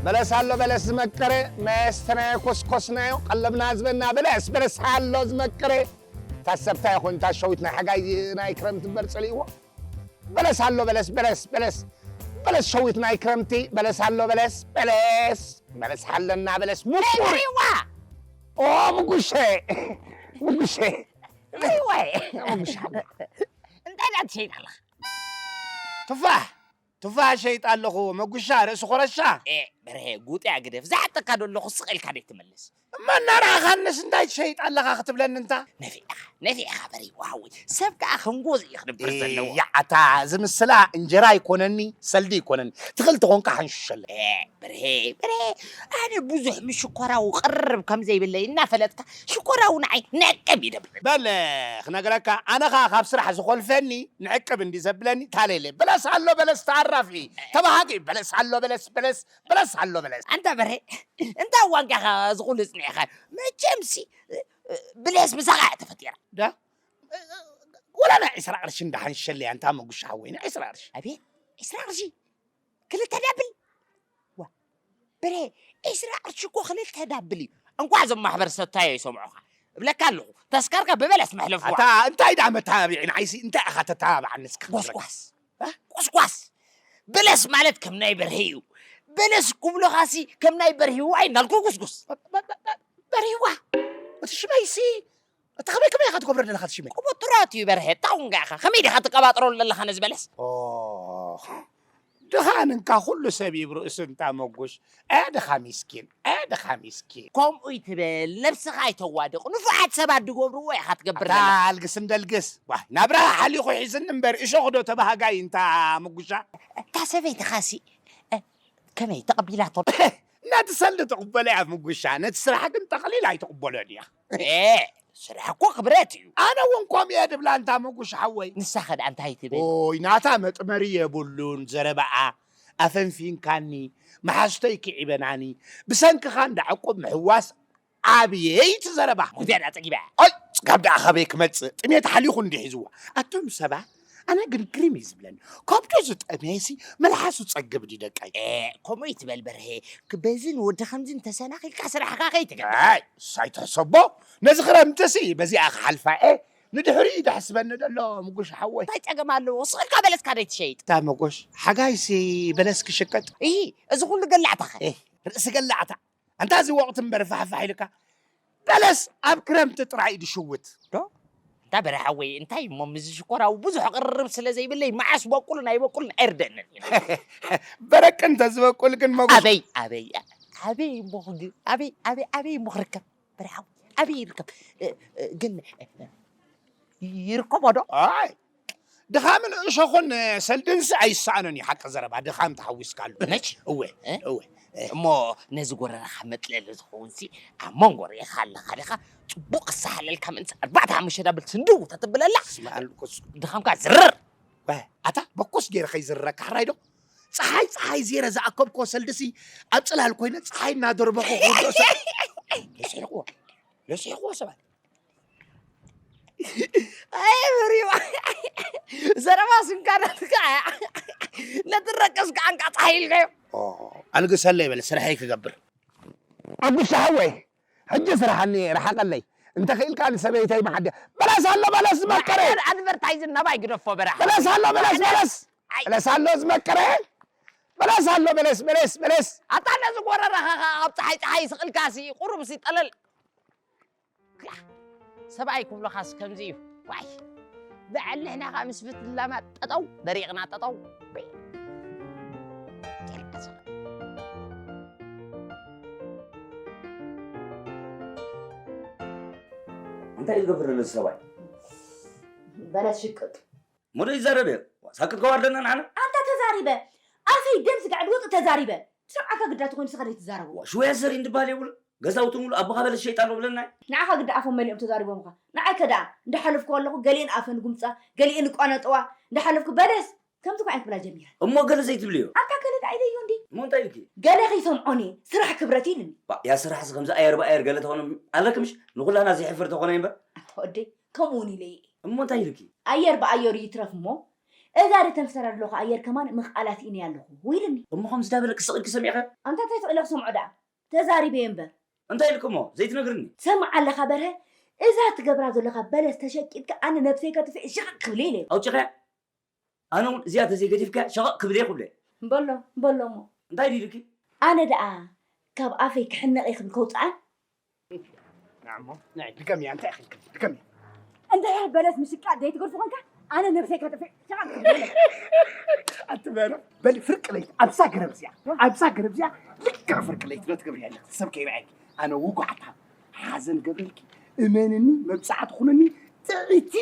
በለስ ኣሎ በለስ ዝመቀረ፣ መስተናዮ ኮስኮስናዮ፣ ቀለብና ዝበና በለስ፣ በለስ ኣሎ ዝመቀረ። ታሰብታ ይኹን፣ እታ ሸዊት ናይ ሓጋይ ናይ ክረምቲ እምበር ጸሊእዎ። በለስ ኣሎ በለስ፣ በለስ፣ በለስ፣ በለስ ሸዊት ናይ ክረምቲ፣ በለስ ኣሎ በለስ፣ በለስ፣ በለስ ሓለና በለስ፣ ሙቁሪ። ዋ! ኦ፣ ምጉሸ፣ ምጉሸ። ወይ! ምጉሸ። እንታይ ዳ ትሸይጥ ኣለኻ? ቱፋሕ፣ ቱፋሕ ሸይጥ ኣለኹ፣ መጉሻ፣ ርእሲ ኮረሻ። ኤ፣ በርሄ፣ ጉጥያ ግደፍ፣ ዝሓተካ ዶ ኣለኹ፣ ስቕ ኢልካ ደይ ትመልስ? እማ እናረኣኻንስ እንታይ ትሸይጥ ኣለኻ ክትብለኒ እንታ? ነፊዕኻ፣ ነፊዕኻ በርሂ፣ ዋውይ፣ ሰብ ከኣ ከም ጎዝ እዩ ክድብር ዘለዎ። እያ፣ ኣታ፣ እዚ ምስላ እንጀራ ኣይኮነኒ፣ ሰልዲ ኣይኮነኒ። ትኽእል ተኾንካ ሓንሽሸለ። ኤ፣ በርሄ፣ በርሄ፣ ኣነ ብዙሕ ምስ ሽኮራዊ ቅርርብ ከም ዘይብለይ እናፈለጥካ፣ ሽኮራዊ ንዓይ ነቅብ ይደብል። በል፣ ክነግረካ፣ ኣነ ኸኣ ካብ ስራሕ ዝኾልፈኒ፣ ንዕቅብ እንዲ ዘብለኒ፣ ታሌለ። በለስ ኣሎ፣ በለስ ተኣራፊ፣ ተባሃጊ፣ በለስ ኣሎ፣ በለስ፣ በለስ፣ በለስ ኣሎ፣ በለስ። ኣንታ በርሄ፣ እንታይ ዋንካ ኢኻ እዚ ኩሉ ጽኒዕኻ? መቸምሲ፣ ብለስ ምሳኻ እያ ተፈጢራ። ዳ? ወላ ናይ ዒስራ ቅርሺ እንዳሓንሸለያ፣ ኣንታ መጉሻ ሓወይ፣ ናይ ዒስራ ቅርሺ። ኣቤት፣ ዒስራ ቅርሺ? ክልተ ዳብል? ዋ፣ በርሄ፣ ዒስራ ቅርሺ እኮ ክልተ ዳብል እዩ። እንኳዕ እዞም ማሕበር ሰታዮ ይሰምዑኻ። እብለካ ኣለኹ፣ ተስካርካ ብበለስ መሕለፍዋ። ኣታ፣ እንታይ ደኣ መተባብዒ ንዓይሲ፣ እንታይ ኢኻ ተተባብዓኒ እስኪ? ጎስጓስ። እ? ጎስጓስ። በለስ ማለት ከም ናይ በርሄ እዩ። በለስ ክብሉኻሲ ከም ናይ በርሂዋ እዩ እናልኩ ጉስጉስ። በ-፣ በ-፣ በ-፣ በርሂዋ? እቲ ሽመይሲ፣ እቲ ከመይ ከመይ ኢኻ ትገብሮ ዘለኻ እቲ ሽመይ? ቅቡጥሮት እዩ በርሄ፣ ታውንጋ ኢኻ። ከመይ ዲኻ ትቀባጥረሉ ዘለኻ ነዚ በለስ? ኦ፣ ድኻ እንካ ኩሉ ሰብ ይብርእ ስንታ መጉሽ። ኣያ ድኻ ሚስኪን፣ ኣያ ድኻ ሚስኪን። ከምኡ ይትበል፣ ነብስኻ ኣይተዋድቕ። ንፉዓት ሰባት ድገብርዎ ኢኻ ትገብር ኣታ ዘለኻ። ኣልግስ እንደልግስ። ዋይ፣ ናብራ ሓሊኹ ሒዝኒ እምበር፣ እሾኽ ዶ ተባሃጋይ እንታ መጉሻ? እታ ሰበይትኻሲ፣ እ፣ ከመይ ተቐቢላቶ? ነቲ ሰልዲ ትቕበሎ እያ መጉሻ፣ ነቲ ስራሕ ግን ጠቕሊል ኣይትቕበሎን እያ። ኤ፣ ስራሕ እኮ ክብረት እዩ። ኣነ እውን ከምኡ እየ ድብላ እንታ መጉሽ ሓወይ። ንሳኸ ደኣ እንታይ ትብል? ኦይ፣ ናታ መጥመሪ የብሉን ዘረባኣ። ኣፈንፊንካኒ፣ መሓዝተይ ክዒበናኒ፣ ብሰንክኻ እንዳ ዕቁብ ምሕዋስ ኣብየይ እቲ ዘረባ። ሙዚያ ዳኣ ጸጊባ እያ። ኦይ፣ ጽጋብ ደኣ ካበይ ክመጽእ? ጥሜት ሓሊኹ እንዲዩ ሒዝዋ። ኣቶም ሰባት፣ ኣነ ግን ግርም እዩ ዝብለኒ። ከብዱ ዝጠምየሲ መልሓሱ ጸግብ ድዩ ደቀይ? ኤ፣ ከምኡ ይትበል በርሄ። ክ-፣ በዚ ንወዲ ከምዚ እንተሰናኺልካ ስራሕኻ ከይትገብር። ኣይ፣ ሳይ ትሕሰቦ። ነዚ ክረምትሲ በዚኣ ክሓልፋ እየ። ንድሕሪኡ እዩ ደሕስበኒ ደሎ፣ ምጉሽ ሓወይ። እንታይ ጸገም ኣለዎ? ስቕ ኢልካ በለስካ ደይ ትሸይጥ? እታ መጎሽ፣ ሓጋይሲ በለስ ክሽቀጥ? እሂ፣ እዚ ኩሉ ገላዕታኸ? ኤ፣ ርእሲ ገላዕታ። ኣንታ እዚ ወቕቲ እምበር ፋሕፋሕ ኢልካ። በለስ ኣብ ክረምቲ ጥራይ እዩ ዝሽውት። ዶ? እንታ በርሄ ሓወይ፣ እንታይ እሞ፣ ምስዚ ሽኮራዊ ብዙሕ ቅርርብ ስለ ዘይብለይ፣ መዓስ በቁልን ኣይበቁልን ኣይርደእንን እዩ። በረቅ እንተ ዝበቁል ግን መጉሽ። ኣበይ፣ ኣበይ፣ ኣበይ እሞ ክግ-፣ ኣበይ፣ ኣበይ፣ ኣበይ እሞ ክርከብ? በርሄ ሓወይ፣ ኣበይ ይርከብ? እ፣ እ፣ ግን፣ እ፣ ይርከቦ ዶ? ኣይ፣ ድኻምን እሾኹን ሰልድንሲ ኣይሰኣኖን እዩ፣ ሓቂ ዘረባ፣ ድኻም ተሓዊስካሉ። መች? እወ፣ እ? እወ፣ እ። እሞ ነዚ ጎረራኻ መጥለሊ ዝኸውንሲ ኣብ መንጎ ርኢኻ ኣለኻ ዲኻ? ጽቡቕ ክሰሓለልካ ምእንቲ ኣርባዕተ ሓሙሽተ ዳብል ስንድው ተትብለላ፣ ስምዓሉ፣ ኮስ- ድኻምካ ዝርር። ወ፣ ኣታ በኮስ ገይረ ከይዝርረካ ሕራይ ዶ? ጸሓይ፣ ጸሓይ ዜረ ዝኣከብኮ ሰልድሲ ኣብ ጽላል ኮይነ ጸሓይ እናደርበኹ ክውድኦ ሰብ። ለሲሕዎ፣ ለሲሕዎ ሰባት። ኣይ፣ መሪዋ። ዘረባ ስንካ ናትካ እያ። ነቲ ረቀስ ከዓንካ ጸሓይ ኢልካዮ። ኦ፣ ኣልግሰለይ በል፣ ስራሐይ ክገብር። ኣጉሻ ሓወይ፣ ሕጂ ስራሓኒ፣ ረሓቐለይ። እንተ ኽኢልካ ንሰበይተይ መሓድያ። በለስ ኣሎ፣ በለስ ዝመቀረ። ማዕረ ኣድቨርታይዝን ናባይ ግደፎ፣ በራሕ። በለስ ኣሎ፣ በለስ፣ ማዕረ በለስ። ኣይ። በለስ ኣሎ ዝመቀረ። በለስ ኣሎ፣ በለስ፣ በለስ፣ በለስ። ኣታ ነዚ ጎረረኻ ኸኣ ኣብ ጸሓይ፣ ጸሓይ ስቕ ኢልካሲ፣ ቁሩብሲ ጠለል። ክላ፣ ሰብኣይ ክብሉኻስ ከምዚ እዩ። ዋይ፣ በዓል ንሕና ኸኣ ምስ ፍትላማ ጠጠው፣ ደሪቕና ጠጠው። እንታይ እዩ ዝገብር ዘሎ እዚ ሰብኣይ? በለስ ሽቅጥ። እሞ ዶ ይዛረብ እየ? ሳክት ከዋርደና ንዓና? ኣንታ ተዛሪበ። ኣፈይ ደም ስጋዕ ድወጽእ ተዛሪበ። ብሰምዓካ ግዳ ተኾይኑ ስኻ ዘይትዛረቡ። ዋ፣ ሽወያ ሰሪ እንድበሃል የብሉ። ገዛውቲ ሙሉ ኣቦኻ በለስ ሸይጣን ብለና። ንዓኻ ግዳ ኣፎም መሊኦም ተዛሪቦምኻ። ንዓይ ከ ደኣ እንዳሓለፍኩ ከለኹ ገሊኤን ኣፈን ጉምጻ፣ ገሊኤን ይቋነጠዋ። እንዳሓለፍኩ በለስ ከምዚ ኳ እየን ክብላ ጀሚረን። እሞ ገለ ዘይትብልዮ? ኣንታ ገለ ደኣ ኢለዮ እንዴ? እሞ እንታይ ኢልኪ? ገለ ከይሰምዖን እየ። ስራሕ ክብረት እዩ ኢሉኒ። ባ፣ ያ ስራሕስ ከምዚ ኣየር ብኣየር ገለ ተኾነ ኣለኪ ምሽ? ንኹላና ዘሕፍር ተኾነ እምበር። ኣንታ ወደይ፣ ከምኡ እውን ኢለ እየ። እሞ እንታይ ኢልኪ? ኣየር ብኣየሩ ይትረፍ እሞ፣ እዛ ደተንፍሰላ ዘለኹ ኣየር ከማን ምኽኣላት ኢኒ ኣለኹ ኢልኒ። እሞ ከምዚ እንዳበለ ክስቕ ኢልኪ ሰሚዕኸ? ኣንታ እንታይ ስቕ ኢለ ክሰምዖ ደኣ? ተዛሪበ እየ እምበር። እንታይ ኢልክሞ? ዘይትነግርኒ? ትሰምዕ ኣለኻ በርሀ? እዛ ትገብራ ዘለኻ በለስ ተሸቂጥካ ኣነ ነብሰይ ከጥፍእ ሽቕቕ ክብል ኢለ። ኣውጪኸያ? ኣነ እውን እዚኣ ተዘይገዲፍካ ሸቐቕ ክብል እየ ክብለ። በሎ፣ በሎ እሞ። እንታይ ድዩ ኢልኪ? ኣነ ደኣ ካብ ኣፈይ ክሕነቕ እየ ክብል ከውፅኣን? ንዓሞ፣ ንዒ፣ ድገምያ፣ እንታይ ኢኺ ኢልክኒ? ድገምያ። እንድሕር በለስ ምሽቃጥ ዘይትገድፉ ኮንካ፣ ኣነ ነብሰይ ከጥፍእ ሸቐቕ ክብል እየ። ኣቲ በርሀ፣ በሊ ፍርቂ ለይቲ ኣብዛ ገረብ እዚኣ፣ ኣብዛ ገረብ እዚኣ ልክዕ ፍርቂ ለይቲ ዶ ትገብርያ ኣለኺ? ሰብ ከይበዐኪ። ኣነ ውጉእ ሓታም ሓዘን ገብረልኪ፣ እመንኒ፣ መብጽዓ ትኹንኒ፣ ጥዕይቲ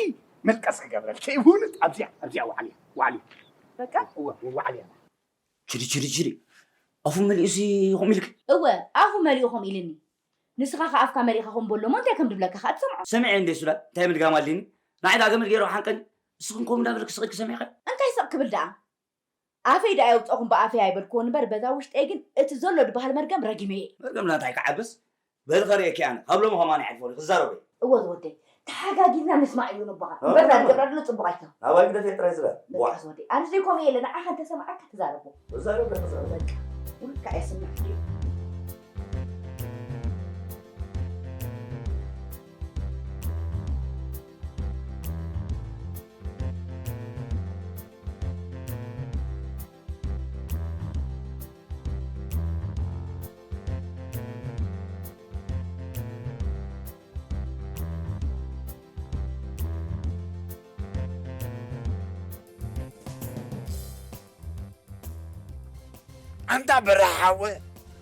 መልቀስ ክገብረልኪ። እውነት ኣብዚኣ፣ ኣብዚኣ ዋዕልያ፣ ዋዕልያ። በቃ? እወ፣ እወ፣ ዋዕልያ። ችዲ፣ ችዲ፣ ችዲ። ኣፉ መሊኡሲ ከምኡ ኢልኪ? እወ፣ ኣፉ መሊኡ ከምኡ ኢልኒ። ንስኻ ከ ኣፍካ መሊእካ ከምኡ በሎ እሞ እንታይ ከም ድብለካ ከኣ ትሰምዖ። ሰሚዐ እንዴ ሱዳን? እንታይ ምድጋም ኣድልይኒ? ንዓይ ደኣ ገመድ ገይሩ ሓንቀኒ። ንስኽን ከምኡ እንዳበልኪ ስቕ ኢልኪ ሰሚዕኺ? እንታይ ስቕ ክብል ደኣ? ኣፈይ ደኣ የውፀኹም ብኣፈይ ኣይበልክዎን እምበር በዛ ውሽጠይ ግን እቲ ዘሎ ድበሃል መርገም ረጊመዮ እየ። መርገም ናታይ ክዓብስ? በሊ ከርእየኪ ኣነ። ካብ ሎሚ ከማን ኣይሓልፎን እዩ። ክዛረብ እየ። እወ ዝወደይ፣ ተሓጋጊዝና ንስማዕ እዩ ንቦኻ። እ? እምበር እዛ ዝገብራ ዘሎ ፅቡቕ ኣይኮነን። ናባይ ግደፍየ ጥራይ ዝበል። በቃ ዋ። ዝወደይ፣ ኣነ ዘይኮነ የለ ንዓኻ እንተሰማዓካ ተዛረቦ። ክዛረብ ዶ ክዛረብ? በቃ፣ ውልቃ የስምዕ። ኣንታ በርሀ ሓወ፣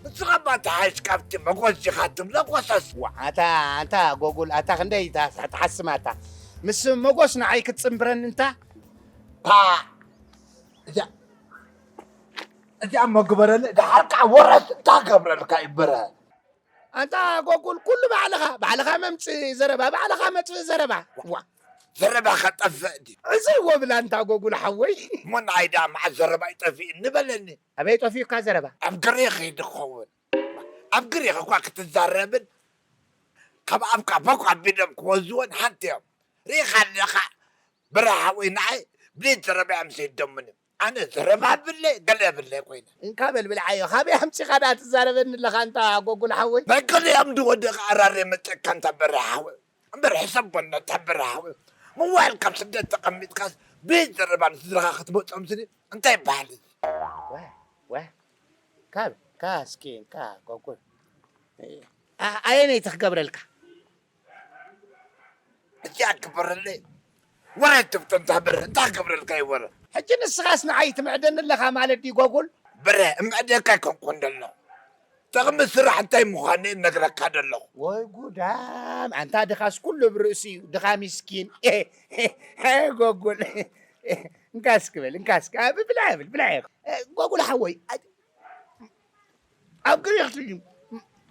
ንስኻ እባ ትሓይሽ ካብቲ መጎስ ዲኻ ትብሎ ጎሰስ። ዋ፣ ኣታ፣ ኣንታ ጎጉል፣ ኣታ ክንደይ ታ-፣ ትሓስም ኣታ። ምስ መጎስ ንዓይ ክትጽንብረኒ እንታ? ፓ! እዚኣ፣ እዚኣ እሞ ግበረኒ፣ ደሓር ከዓ ወረስ እንታይ ገብረልካ እዩ በርሀ? ኣንታ ጎጉል፣ ኩሉ ባዕልኻ፣ ባዕልኻ መምጽእ ዘረባ፣ ባዕልኻ መጥፍእ ዘረባ። ዋ። ዘረባ ከጠፍእ ድዩ? ዕዘይ ወብል ኣንታ ጎጉል ሓወይ። እሞ ንዓይ ደኣ መዓስ ዘረባ ይጠፍእ ንበለኒ። ኣበይ ጠፊኡካ ዘረባ? ኣብ ግሪኽ እዩ ዝኸውን። ኣብ ግሪኽ እኳ ክትዛረብን ካብ ኣፍካ ቦክ ኣቢሎም ክወዝዎን ሓንቲ እዮም። ርኢኻ ኣለኻ በርሀ ሓወይ፣ ንዓይ ብሌን ዘረባ እዮም ዘይደምኒ። ኣነ ዘረባ ብለ ገለ ብለ ኮይነ። እንካ በል ብልዓዮ። ካበይ ኣምጺኻ ደኣ ትዛረበኒ ኣለኻ ኣንታ ጎጉል ሓወይ? ናይ ገሊኦም ዝወደቐ ኣራር የመጸካ ኣንታ በርሀ ሓወይ። እምበር ሕሰቦ ኣንታ በርሀ ሓወይ። መዋእል ካብ ስደት ተቐሚጥካስ ብዘረባ ንስድራኻ ክትመጾም ስኒ እንታይ ይበሃል እዚ? ወ-፣ ወ-፣ ካብ፣ ካ እስኪ፣ ካ ጎጉል። እ፣ ኣ-፣ ኣየነይቲ ክገብረልካ? እዚኣ ግበረለይ። ወረ ትብቶ እንታ በረ፣ እንታይ ክገብረልካ እዩ ወረ? ሕጂ ንስኻስ ንዓይ ትምዕደኒ ኣለኻ ማለት ድዩ ጎጉል? በረ፣ እምዕደካ ኣይኮንኩን ደለኹ። ጥቕሚ ስራሕ እንታይ ምዃኑ እነግረካ ደለኹ። ወይ ጉዳም፣ ኣንታ ድኻስ ኩሉ ኣብ ርእሱ እዩ፣ ድኻ ሚስኪን። ጎጉል። እንካስ ክብል፣ እንካስ፣ ካ-፣ ብላዕ ብል፣ ብላዕ። ጎጉል ሓወይ፣ ኣብ ግሪኽ ትዩ።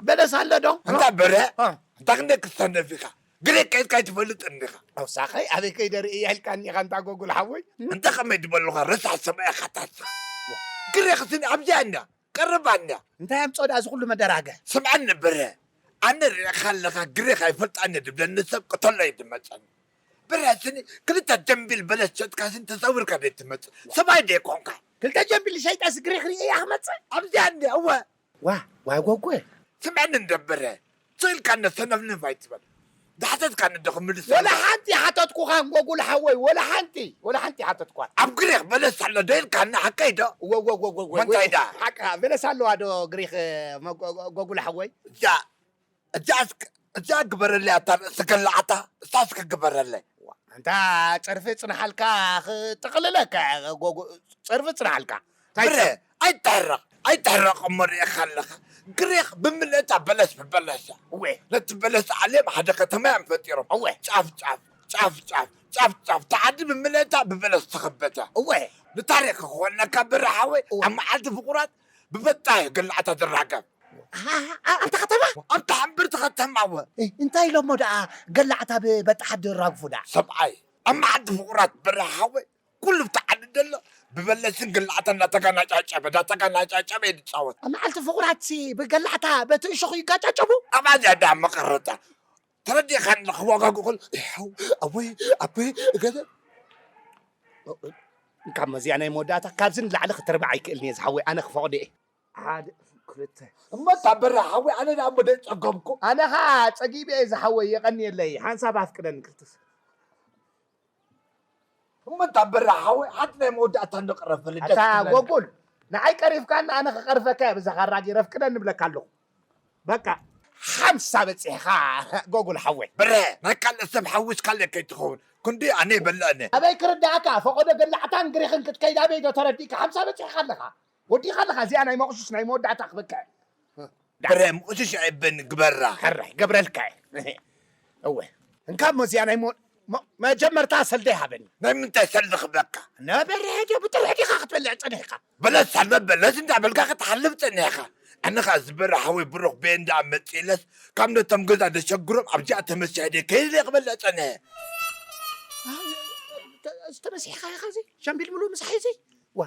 በለስ ኣሎ ዶ? እንታ በረ? እ። እንታ ክንደይ ክሰነፍ ኢኻ? ግሪኽ ከይድካ ኣይትፈልጥን ዲኻ? ኣውሳኸይ፣ ኣበይ ከይደ ርእየ ኢልካኒ ኢኻ፣ እንታ ጎጉል ሓወይ። እንተ ከመይ ዝበሉኻ ረሳሕ ሰብኣይ ኢኻ ታሳ። ግሪኽ ስኒ ኣብዚኣ እንድያ፣ ቀረባ እንድያ። እንታይ ኣምጾ ደኣ እዚ ኩሉ መደራገ? ስምዓኒ በረ፣ ኣነ ርኢኻ ኣለኻ፣ ግሪኽ ኣይፈልጣን እየ ዝብለኒ ሰብ ቅተሎ እዩ ዝመጸኒ። በረ ስኒ ክልተ ጀምቢል በለስ ሸጥካ ስኒ ተዛዊርካ ዶ ትመጽእ? ሰብኣይ ዶ ኣይኮንካ? ክልተ ጀምቢል ሸይጠስ ግሪኽ ርእየ እያ ክመጽእ? ኣብዚኣ እንድያ፣ እወ። ዋ፣ ዋይ ጎጎ። ስምዕኒ እንደ በረ፣ ስቕ ኢልካ እነሰነፍንፍ ኣይትበል። ዝሓተትካኒ ዶ ክምልስ ወላ ኣለዎ? ሓንቲ ሓተትኩኻን ጎጉል ሓወይ፣ ወላ ሓንቲ፣ ወላ ሓንቲ ሓተትኳን። ኣብ ግሪኽ በለስ ኣሎ ዶ ኢልካኒ ሓቀይ ዶ? ወ-፣ ወ-፣ ወ-፣ ወ-፣ ወ-፣ እንታይ ደኣ? ሓቅኻ፣ በለስ ኣለዋ ዶ ግሪኽ፣ መ-፣ ጎ-፣ ጎ-፣ ጎጉል ሓወይ? እዛ፣ እዛ እስክ-፣ እዛ ግበረለይ ኣታ ርእሲ ገላዕታ፣ እሳ እስኪ ግበረለይ። ዋ፣ ኣንታ ጸርፊ ጽንሓልካ፣ ክጥቕልለካ፣ ጎ-፣ ጎ-፣ ጸርፊ ጽንሓልካ። እንታይ ብረ፣ ጸርፊ? ኣይትሕረቕ፣ ኣይትሕረቕ እሞ ርኤኻ ኣለኻ። ግሪኽ ብምልእታ በለስ ብበለስ እያ። እወ። ነቲ በለስ ዓልዮም ሓደ ከተማ እዮም ፈጢሮም። እወ። ጫፍ ጫፍ፣ ጫፍ ጫፍ፣ ጫፍ ጫፍ። እቲ ዓዲ ብምልእታ ብበለስ ተኸበተ። እወ። ንታሪኽ ክኾነካ ብረ ሓወይ፣ እወ። ኣብ መዓልቲ ፍቑራት ብበጣ እዩ ገላዕታ ዝራገብ። ኣ-፣ ኣ-፣ ኣብታ ከተማ? ኣብታ ሓምብርቲ ከተማ እወ። እ፣ እንታይ ኢሎሞ ደኣ ገላዕታ ብበጣ ሓዲ ራግፉ ደኣ? ሰብኣይ፣ ኣብ መዓልቲ ፍቑራት ብረ ሓወይ፣ ኩሉ ኣብቲ ዓዲ ዘሎ ብበለስን ገላዕታ እናተጋናጫጨበ፣ እናተጋናጫጨበ እዩ ዝጻወት። ኣብ መዓልቲ ፍቑራትሲ ብገላዕታ በቲ እሾኹ ይጋጫጨቡ? ኣብኣ እዚኣ ደኣ መቐረታ። ተረዲእካኒ ክወጋግኡ ከሎ፣ ይሓው፣ ኣቦይ፣ ኣቦይ፣ እገለ። ካብ መዚኣ ናይ መወዳእታ ካብዚ ንላዕሊ ክትርባዕ ኣይክእልን እየ ዝሓወይ፣ ኣነ ክፈቕዶ እየ። ሓደ፣ ክልተ። እሞ እታ በራ ሓወይ፣ ኣነ ደኣ እሞ ደይ ጸገምኩ። ኣነ ኸኣ ጸጊበ እየ ዝሓወይ፣ የቐንየለይ። ሓንሳብ ኣፍቅደኒ ክልተ ሰብ። እሞ እታ በራ ሓወይ፣ ሓንቲ ናይ መወዳእታ እንዶ ቀረፈልኒ ደስ ኣታ ትብለኒ። ጎጉል፣ ንዓይ ቀሪፍካኒ፣ ኣነ ክቐርፈካ እየ፣ ብዛ ካራ ገይረ ኣፍቅደኒ እብለካ ኣለኹ። በቃ። ሓምሳ በጺሕኻ ጎጉል ሓወይ። በረ፣ ናይ ካልእ ሰብ ሓዊስካለ ከይትኸውን። ክንዲ ኣነ ይበልዕኒ። ኣበይ ክርዳእካ፣ ፈቐዶ ገላዕታን ግሪኽን ክትከይድ ኣበይ ዶ ተረዲእካ? ሓምሳ በጺሕካ ኣለኻ። ወዲኻ ኣለኻ፣ እዚኣ ናይ መቑሽሽ ናይ መወዳእታ ክበቅዕ። በረ፣ ምቑሽሽ ኣይበን ግበራ። ሕራይ፣ ገብረልካ እየ። እወ። እንካ እሞ እዚኣ ናይ መ-፣ መ-፣ መጀመርታ ሰልደ ይሃበኒ። ናይ ምንታይ ሰልዲ ክበካ? ነበረ ሄድዮ ብጥርሒ ዲኻ ክትበልዕ ጸኒሕካ? በለስ ሃልበ በለስ እንዳበልካ ክትሓልብ ጸኒሕካ። ኣነ ኸኣ ዝበረ ሓወይ ብሩኽ ቤ እንዳ መጺለስ ካብ ነቶም ገዛ ደሸግሮም ኣብዚኣ ተመሲሐ ድየ ከይደ ክበልዕ ጸኒሐ። ተ-፣ ተመሲሕካ ኢኻ እዚ? ሻምቢል ምሉእ ምሳሕ እዚ? ዋ።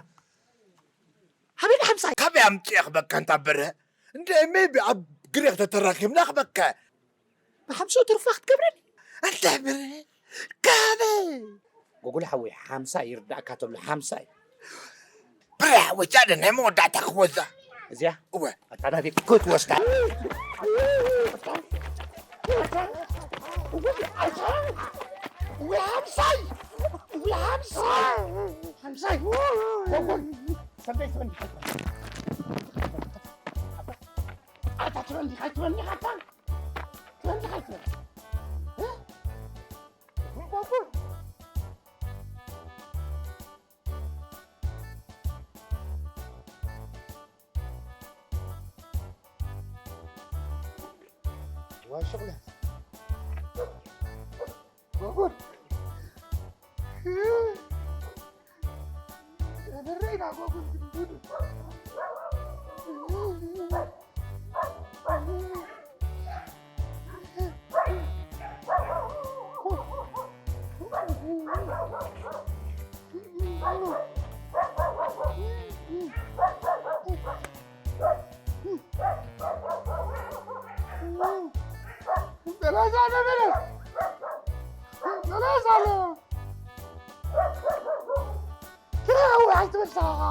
ሃበኒ ሓምሳ። ካበይ ኣምጽኤ ክበካ እንታ በረ? እንደ ሜቢ ኣብ ግሪኽ ተተራኺብና ክበካ። ብሓምሳ ትርፋ ክትገብረኒ? እንተ በረ? ካበይ? ጎጉል ሓወይ፣ ሓምሳ ይርዳእካ ተብሎ፣ ሓምሳ እዩ። በረ ሓወይ፣ ቻደ ናይ መወዳእታ ክወዛ። እዚኣ? እወ። ኣታ ናተይ ክትወስዳ። ወይ ሓምሳይ! ወይ ሓምሳ! ሓምሳይ! ጎጉል! ሰበይ ትበኒ ሓይታ። ኣታ ትበኒ ሓይታ፣ ትበኒ ሓይታ። ትበኒ ሓይታ። እ? ጎጉል! ዋይ ሸቕለ። ጎጉል። እብረይና ጎጉል። በለስ ኣሎ፣ በለስ። በለስ ኣሎ። ትረው ኣይትበል ሰሓኻ።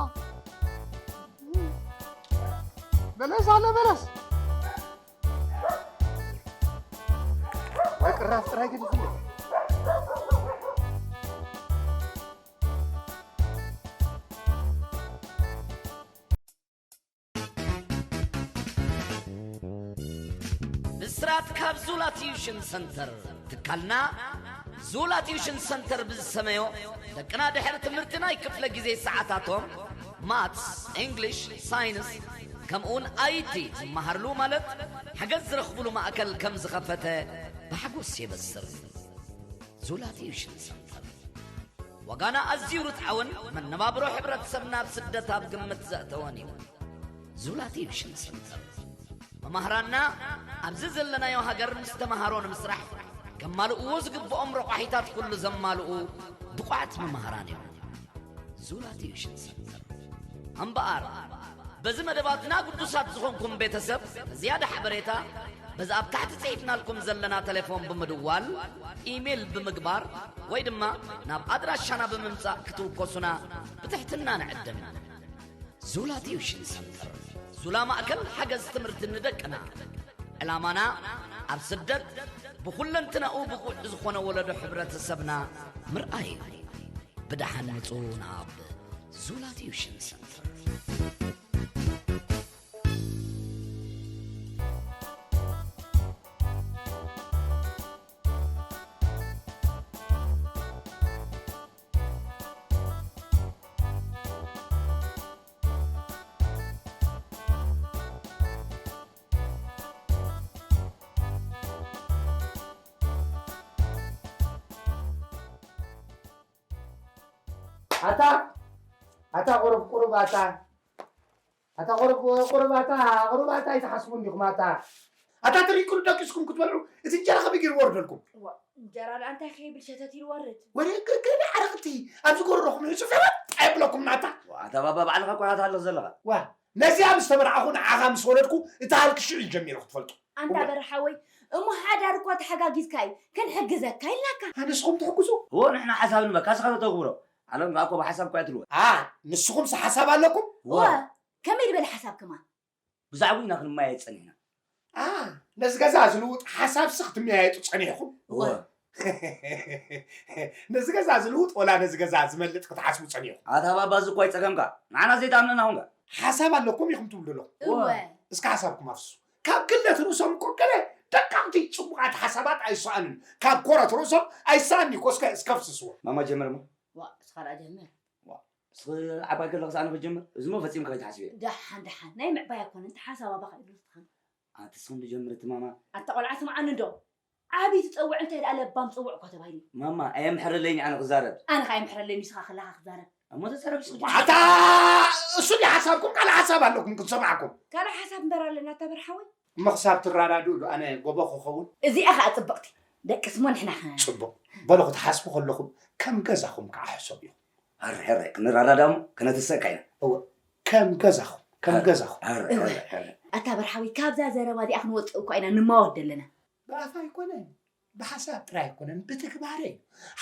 በለስ ኣሎ፣ በለስ። ወይ ቅራፍ ጥራይ ግን ይፍለጥ። ብስራት ካብ ዙላ ቲዩሽን ሰንተር። ትካልና ዙላ ቲዩሽን ሰንተር ብዝሰመዮ፣ ደቅና ድሕሪ ትምህርቲ ናይ ክፍለ ግዜ ሰዓታቶም ማትስ፣ ኢንግሊሽ፣ ሳይንስ፣ ከምኡውን ኣይቲ ዝመሃርሉ ማለት ሓገዝ ዝረኽብሉ ማእከል ከም ዝኸፈተ ብሓጎስ የበስር። ዙላ ቲዩሽን ሰንተር። ዋጋና ኣዝዩ ርትዓውን መነባብሮ ሕብረተሰብና ኣብ ስደት ኣብ ግምት ዘእተወን እዩ። ዙላ ቲዩሽን ሰንተር። መማህራንና ኣብዚ ዘለናዮ ሃገር ምስ ተመሃሮ ንምስራሕ ከማልእዎ ዝግብኦም ረቋሒታት ኩሉ ዘማልኡ ብቑዓት መማህራን እዮም። ዙላ ቲዩሽን ሰንተር። እምበኣር፣ በዚ መደባትና ግዱሳት ዝኾንኩም ቤተሰብ፣ ንዝያዳ ሓበሬታ፣ በዚ ኣብ ታሕቲ ጽሒፍናልኩም ዘለና ቴሌፎን ብምድዋል፣ ኢሜይል ብምግባር፣ ወይ ድማ ናብ ኣድራሻና ብምምጻእ ክትውከሱና ብትሕትና ንዕድም። ዙላ ቲዩሽን ሰንተር። ዙላ ማእከል ሓገዝ ትምህርቲ ንደቅና። ዕላማና፣ ኣብ ስደት ብኹለንትናኡ ብቑዕ ዝኾነ ወለዶ ሕብረተሰብና ምርኣይ እዩ። ብደሓን ምጹ ናብ ዙላ ቲዩሽን ሰንተር። ኣታ፣ ኣታ ቁሩብ፣ ቁሩብ ኣታ። ኣታ ቁሩብ፣ ቁሩብ ኣታ፣ ቁሩብ ኣታ ኣይትሓስቡን ዲኹም ኣታ። ኣታ ትሪእኩሉ ደቂስኩም ክትበልዑ፣ እቲ እንጀራ ከመይ ገይሩ ወርደልኩም? ዋ፣ እንጀራ ደኣ እንታይ ከይብል ሸተት ኢሉ ወርድ? ወረ ገ-፣ ገለ ዓረቕቲ፣ ኣብዚ ጎረሮኹም ሕጹፍ የለን፣ ኣየብለኩም ናታ። ዋ፣ ኣታ ባባ ባዕልኻ እኮ ኢኻ ትሃልኽ ዘለኻ። ዋ፣ ነዚኣ ምስ ተመርዓኹ ንዓኻ ምስ ወለድኩ፣ እቲ ሃልኪ ሽዑ እዩ ጀሚሩ ክትፈልጡ። ኣንታ እወ። በርሓወይ፣ እሞ ሓዳር እኳ ተሓጋጊዝካ እዩ፣ ክንሕግዘካ ኢልናካ። ኣነስኹም ትሕግዙ? እዎ፣ ንሕና ሓሳብ ንበካ፣ ንስኻ ተተግብሮ። ዓለም ከኣ እኮ ብሓሳብ እኮ እያ ትልወጥ። ኣ ንስኹምስ ሓሳብ ኣለኩም? እወ። ከመይ ዝበለ ሓሳብ ከማን? ብዛዕባኡ ኢና ክንመያየጥ ጸኒሕና። ኣ ነዚ ገዛ ዝልውጥ ሓሳብሲ ክትመያየጡ ጸኒሕኩም? እወ። ነዚ ገዛ ዝልውጥ ወላ ነዚ ገዛ ዝመልጥ ክትሓስቡ ጸኒሕኩም? ኣታ ባባ እዚ እኮ ኣይጸገምካ። ንዓና ዘይትኣምነና ኹንካ። ሓሳብ ኣለኩም ኢኹም ትብሉ ኣለኹም? እወ። እስከ ሓሳብኩም ኣፍስሱ። ካብ ክለት ርእሶም እኮ ገለ ደቀቕቲ ጽቡቓት ሓሳባት ኣይሰኣኑን። ካብ ኮረት ርእሶም ኣይሰኣን እኮ እስከ እስከ ኣፍስስዎ። ማማ ጀምር እሞ። ዋ እስኻ ደኣ ጀምር። እስኺ ዓባይ ከለኽስ ኣነ ክጀምር? እዚ እሞ ፈጺምካ ከይትሓስብዮ። ደሓን ደሓን ናይ ምዕባይ ኣይኮነን፣ እቲ ሓሳብ ኣባኻ ኢሉ ዝትኸን። ኣቲ እስኽን ዶ ጀምር እቲ ማማ። ኣታ ቆልዓ ስምዓኒ እንዶ። ዓብዪ ትጸውዕ እንታይ ደኣ ለባም ጽውዕ እኳ ተባሂሉ። ማማ ኣየምሕረለይን ኣነ ክዛረብ። ኣነ ከኣ የምሕረለይ ንስኻ ከለኻ ክዛረብ። እሞ ተዛረብ እስኺ። ኣታ እሱ ድዩ ሓሳብኩም? ካልእ ሓሳብ ኣለኩም ክንሰምዓኩም። ካልእ ሓሳብ እምበር ኣለና ኣታ በርሓወይ። እሞ ክሳብ ትረዳድኡ ዶ ኣነ ጎቦ ክኸውን? እዚኣ ከኣ ጽብቕቲ። ደቅስ እሞ ንሕና ከ? ጽቡቕ። በሉ ክትሓስቡ ከለኹም ከም ገዛኹም ከኣ ሕሰቡ ኢኹም። ሕራይ ሕራይ ክንረዳዳእ እሞ ከነትሰካ ኢና። እወ ከም ገዛኹም ከም ገዛኹም። ሕራይ ሕራይ ሕራይ። ኣታ በርሓወይ ካብዛ ዘረባ እዚኣ ክንወጽእ እኳ ኢና ንማወት ዘለና። ብኣፍ ኣይኮነን ብሓሳብ ጥራይ ኣይኮነን ብትግባረ እዩ።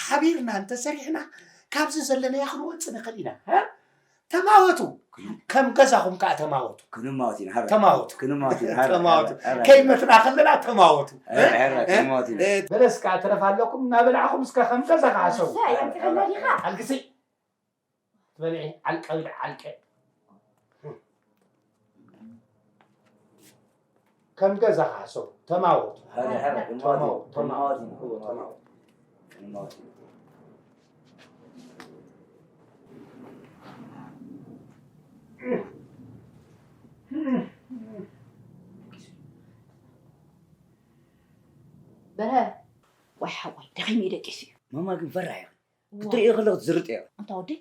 ሓቢርና እንተሰሪሕና ካብዚ ዘለናዮ ክንወጽእ ንኽእል ኢና። እ? ተማወቱ። ከም ገዛኹም ከኣ ተማወቱ። ክንማወት ኢና። ሃረ። ተማወቱ። ክንማወት ኢና። ሃረ። ተማወቱ። ከይመትና ከለና ተማወቱ። ሃረ፣ ሃረ፣ ክንማወት ኢና። እ፣ በለስ ከኣ ትረፍ ኣለኩም እናበላዕኹም እስከ ከም ገዛኻ ሓሰቡ። ኣልግሲ። ትበልዒ ዓልቀ ኢሉ ዓልቀ። ከም ገዛኻ ሓሰቡ። ተማወቱ። ተማወቱ። ተማወቱ። በረ ዋይ ሓወይ ደኺሙ እዩ ደቂሱ እዩ። ማማ ግን ፈራሕ ኢኺ። ክትርእዮ ከለኺ ትዝርጥዮ። ኣንታ ወደይ፣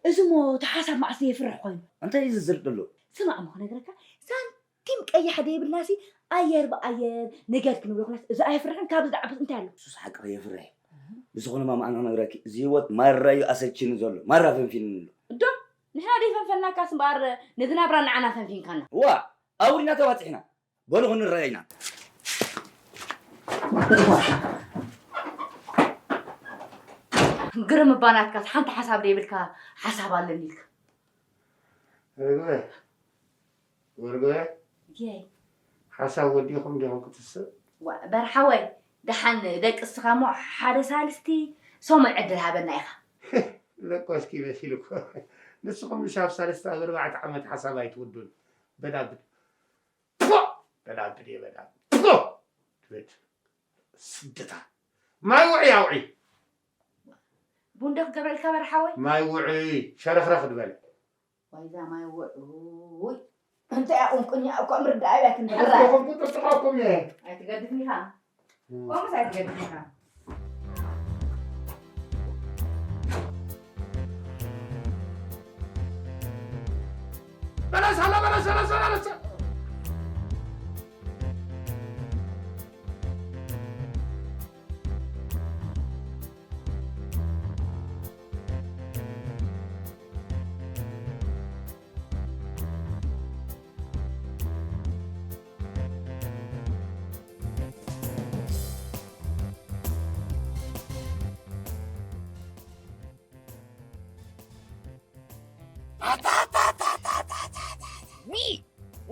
እዚ እሞ እቲ ሓሳብ መዓስ የፍርሕ ኮይኑ። እንታይ እዩ ዝዝርጥ ዘሎ? ስማዕ እሞ ክነግረካ፣ ሳንቲም ቀያሕ ደይብልናሲ ኣየር ብኣየር ነገር ክንብሎ ኩናስ እዚ ኣየፍርሕን ካብዚ ዝዓብስ እንታይ ኣሎ? እሱስ ሓቅኺ የፍርሕ እዩ። ብዝኾነ ማማ ኣነ ክነግረኪ፣ እዚ ህይወት ማራ እዩ ኣሰልችኒ ዘሎ። ማራ ፈንፊንኒ ኣሎ። እዶ፣ ንሕና ደይፈንፈንናካስ እምበኣር ነዚ ናብራ ንዓና ፈንፊንካና። ዋእ፣ ኣውሪና ተባጺሕና። በሉ ክንረኣይ ኢና። ግርም እባ ናትካስ ሓንቲ ሓሳብ ደይብልካ ሓሳብ ኣለኒ ኢልካ። ርግበ ወርግበ የይ ሓሳብ ወዲኹም ዲኹም ክትስእ ዋ በርሓወይ ደሓን ደቂ እስኻ እሞ ሓደ ሳልስቲ ሰሙን ዕድል ሃበና ኢኻ። ለቆስኪ መሲልኩ ንስኹም ምሽ ኣብ ሳልስቲ ኣብ ኣርባዕተ ዓመት ሓሳብ ኣይትውዱን በዳብድ ፖ! በላ ብድየ በላ ፖ! ትብል ስደታ ማይ ውዒ ኣውዒ ቡን ዶ ክገብረልካ በርሓወይ? ማይ ውዒ ሸረኽረኽ ድበል ዋይዛ ማይ ውዑይ እንታይ ኣቑምቁኛ እኮ ምርዳእ እያ ክንበላ ኹም ቁጥጥቃኩም እየ ኣይትገድፍኒ ኢኻ ከምኡስ ኣይትገድፍኒ ኢኻ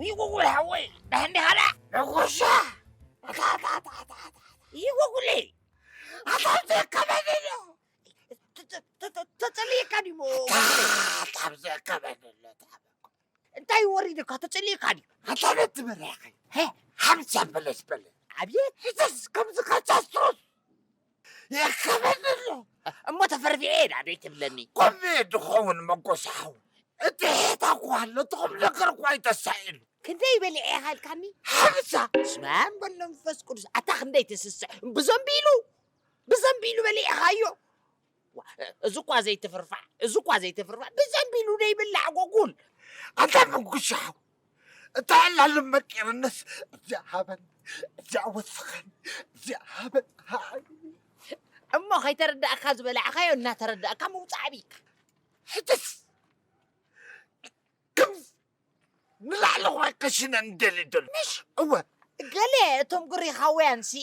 ይጎጉል ሓወይ ዳሕንዲ ሃላ ነጎሻ ይጎጉለይ ኣታ ዘከበደዶ ተጸልየካ ድሞ ካብ ዘከበደሎ እንታይ ወሪድካ ተጸልየካ ድዩ ኣታ ነት ትበርሕኸ ሓምሳ በለስ በለ ኣብየት ሕተስ ከምዚ ካቻስትሮስ የከበደሎ እሞ ተፈርፊዐ ዳ ደይ ትብለኒ ኮሜ ድኸውን መጎሳሓው እቲ ሄታ እኳ ኣሎ እቲ ቁም ነገር እኳ ኣይተሳኢሉ ክንደይ በሊዐ ኢኻ ኢልካኒ ሓምሳ ስማም በሎ መንፈስ ቅዱስ ኣታ ክንደይ ትስስዕ ብዘንቢሉ ብዘንቢሉ በሊዕኻዮ እዚ እኳ ዘይትፍርፋዕ እዚ እኳ ዘይትፍርፋዕ ብዘንቢሉ ዘይብላዕ ጎጉል ኣታ መጉሻው እታ ዕላሉ መቂርንስ እዚኣ ሃበን እዚኣ ወስኸን እዚኣ ሃበን እሞ ከይተረዳእካ ዝበላዕካዮ እናተረዳእካ ምውፃእ ኣቢካ ሕትስ ንላዕሊ ኳ ከሽነ እንደሊ ደሉ ምሽ እወ ገለ እቶም ግሪኻውያን ሲ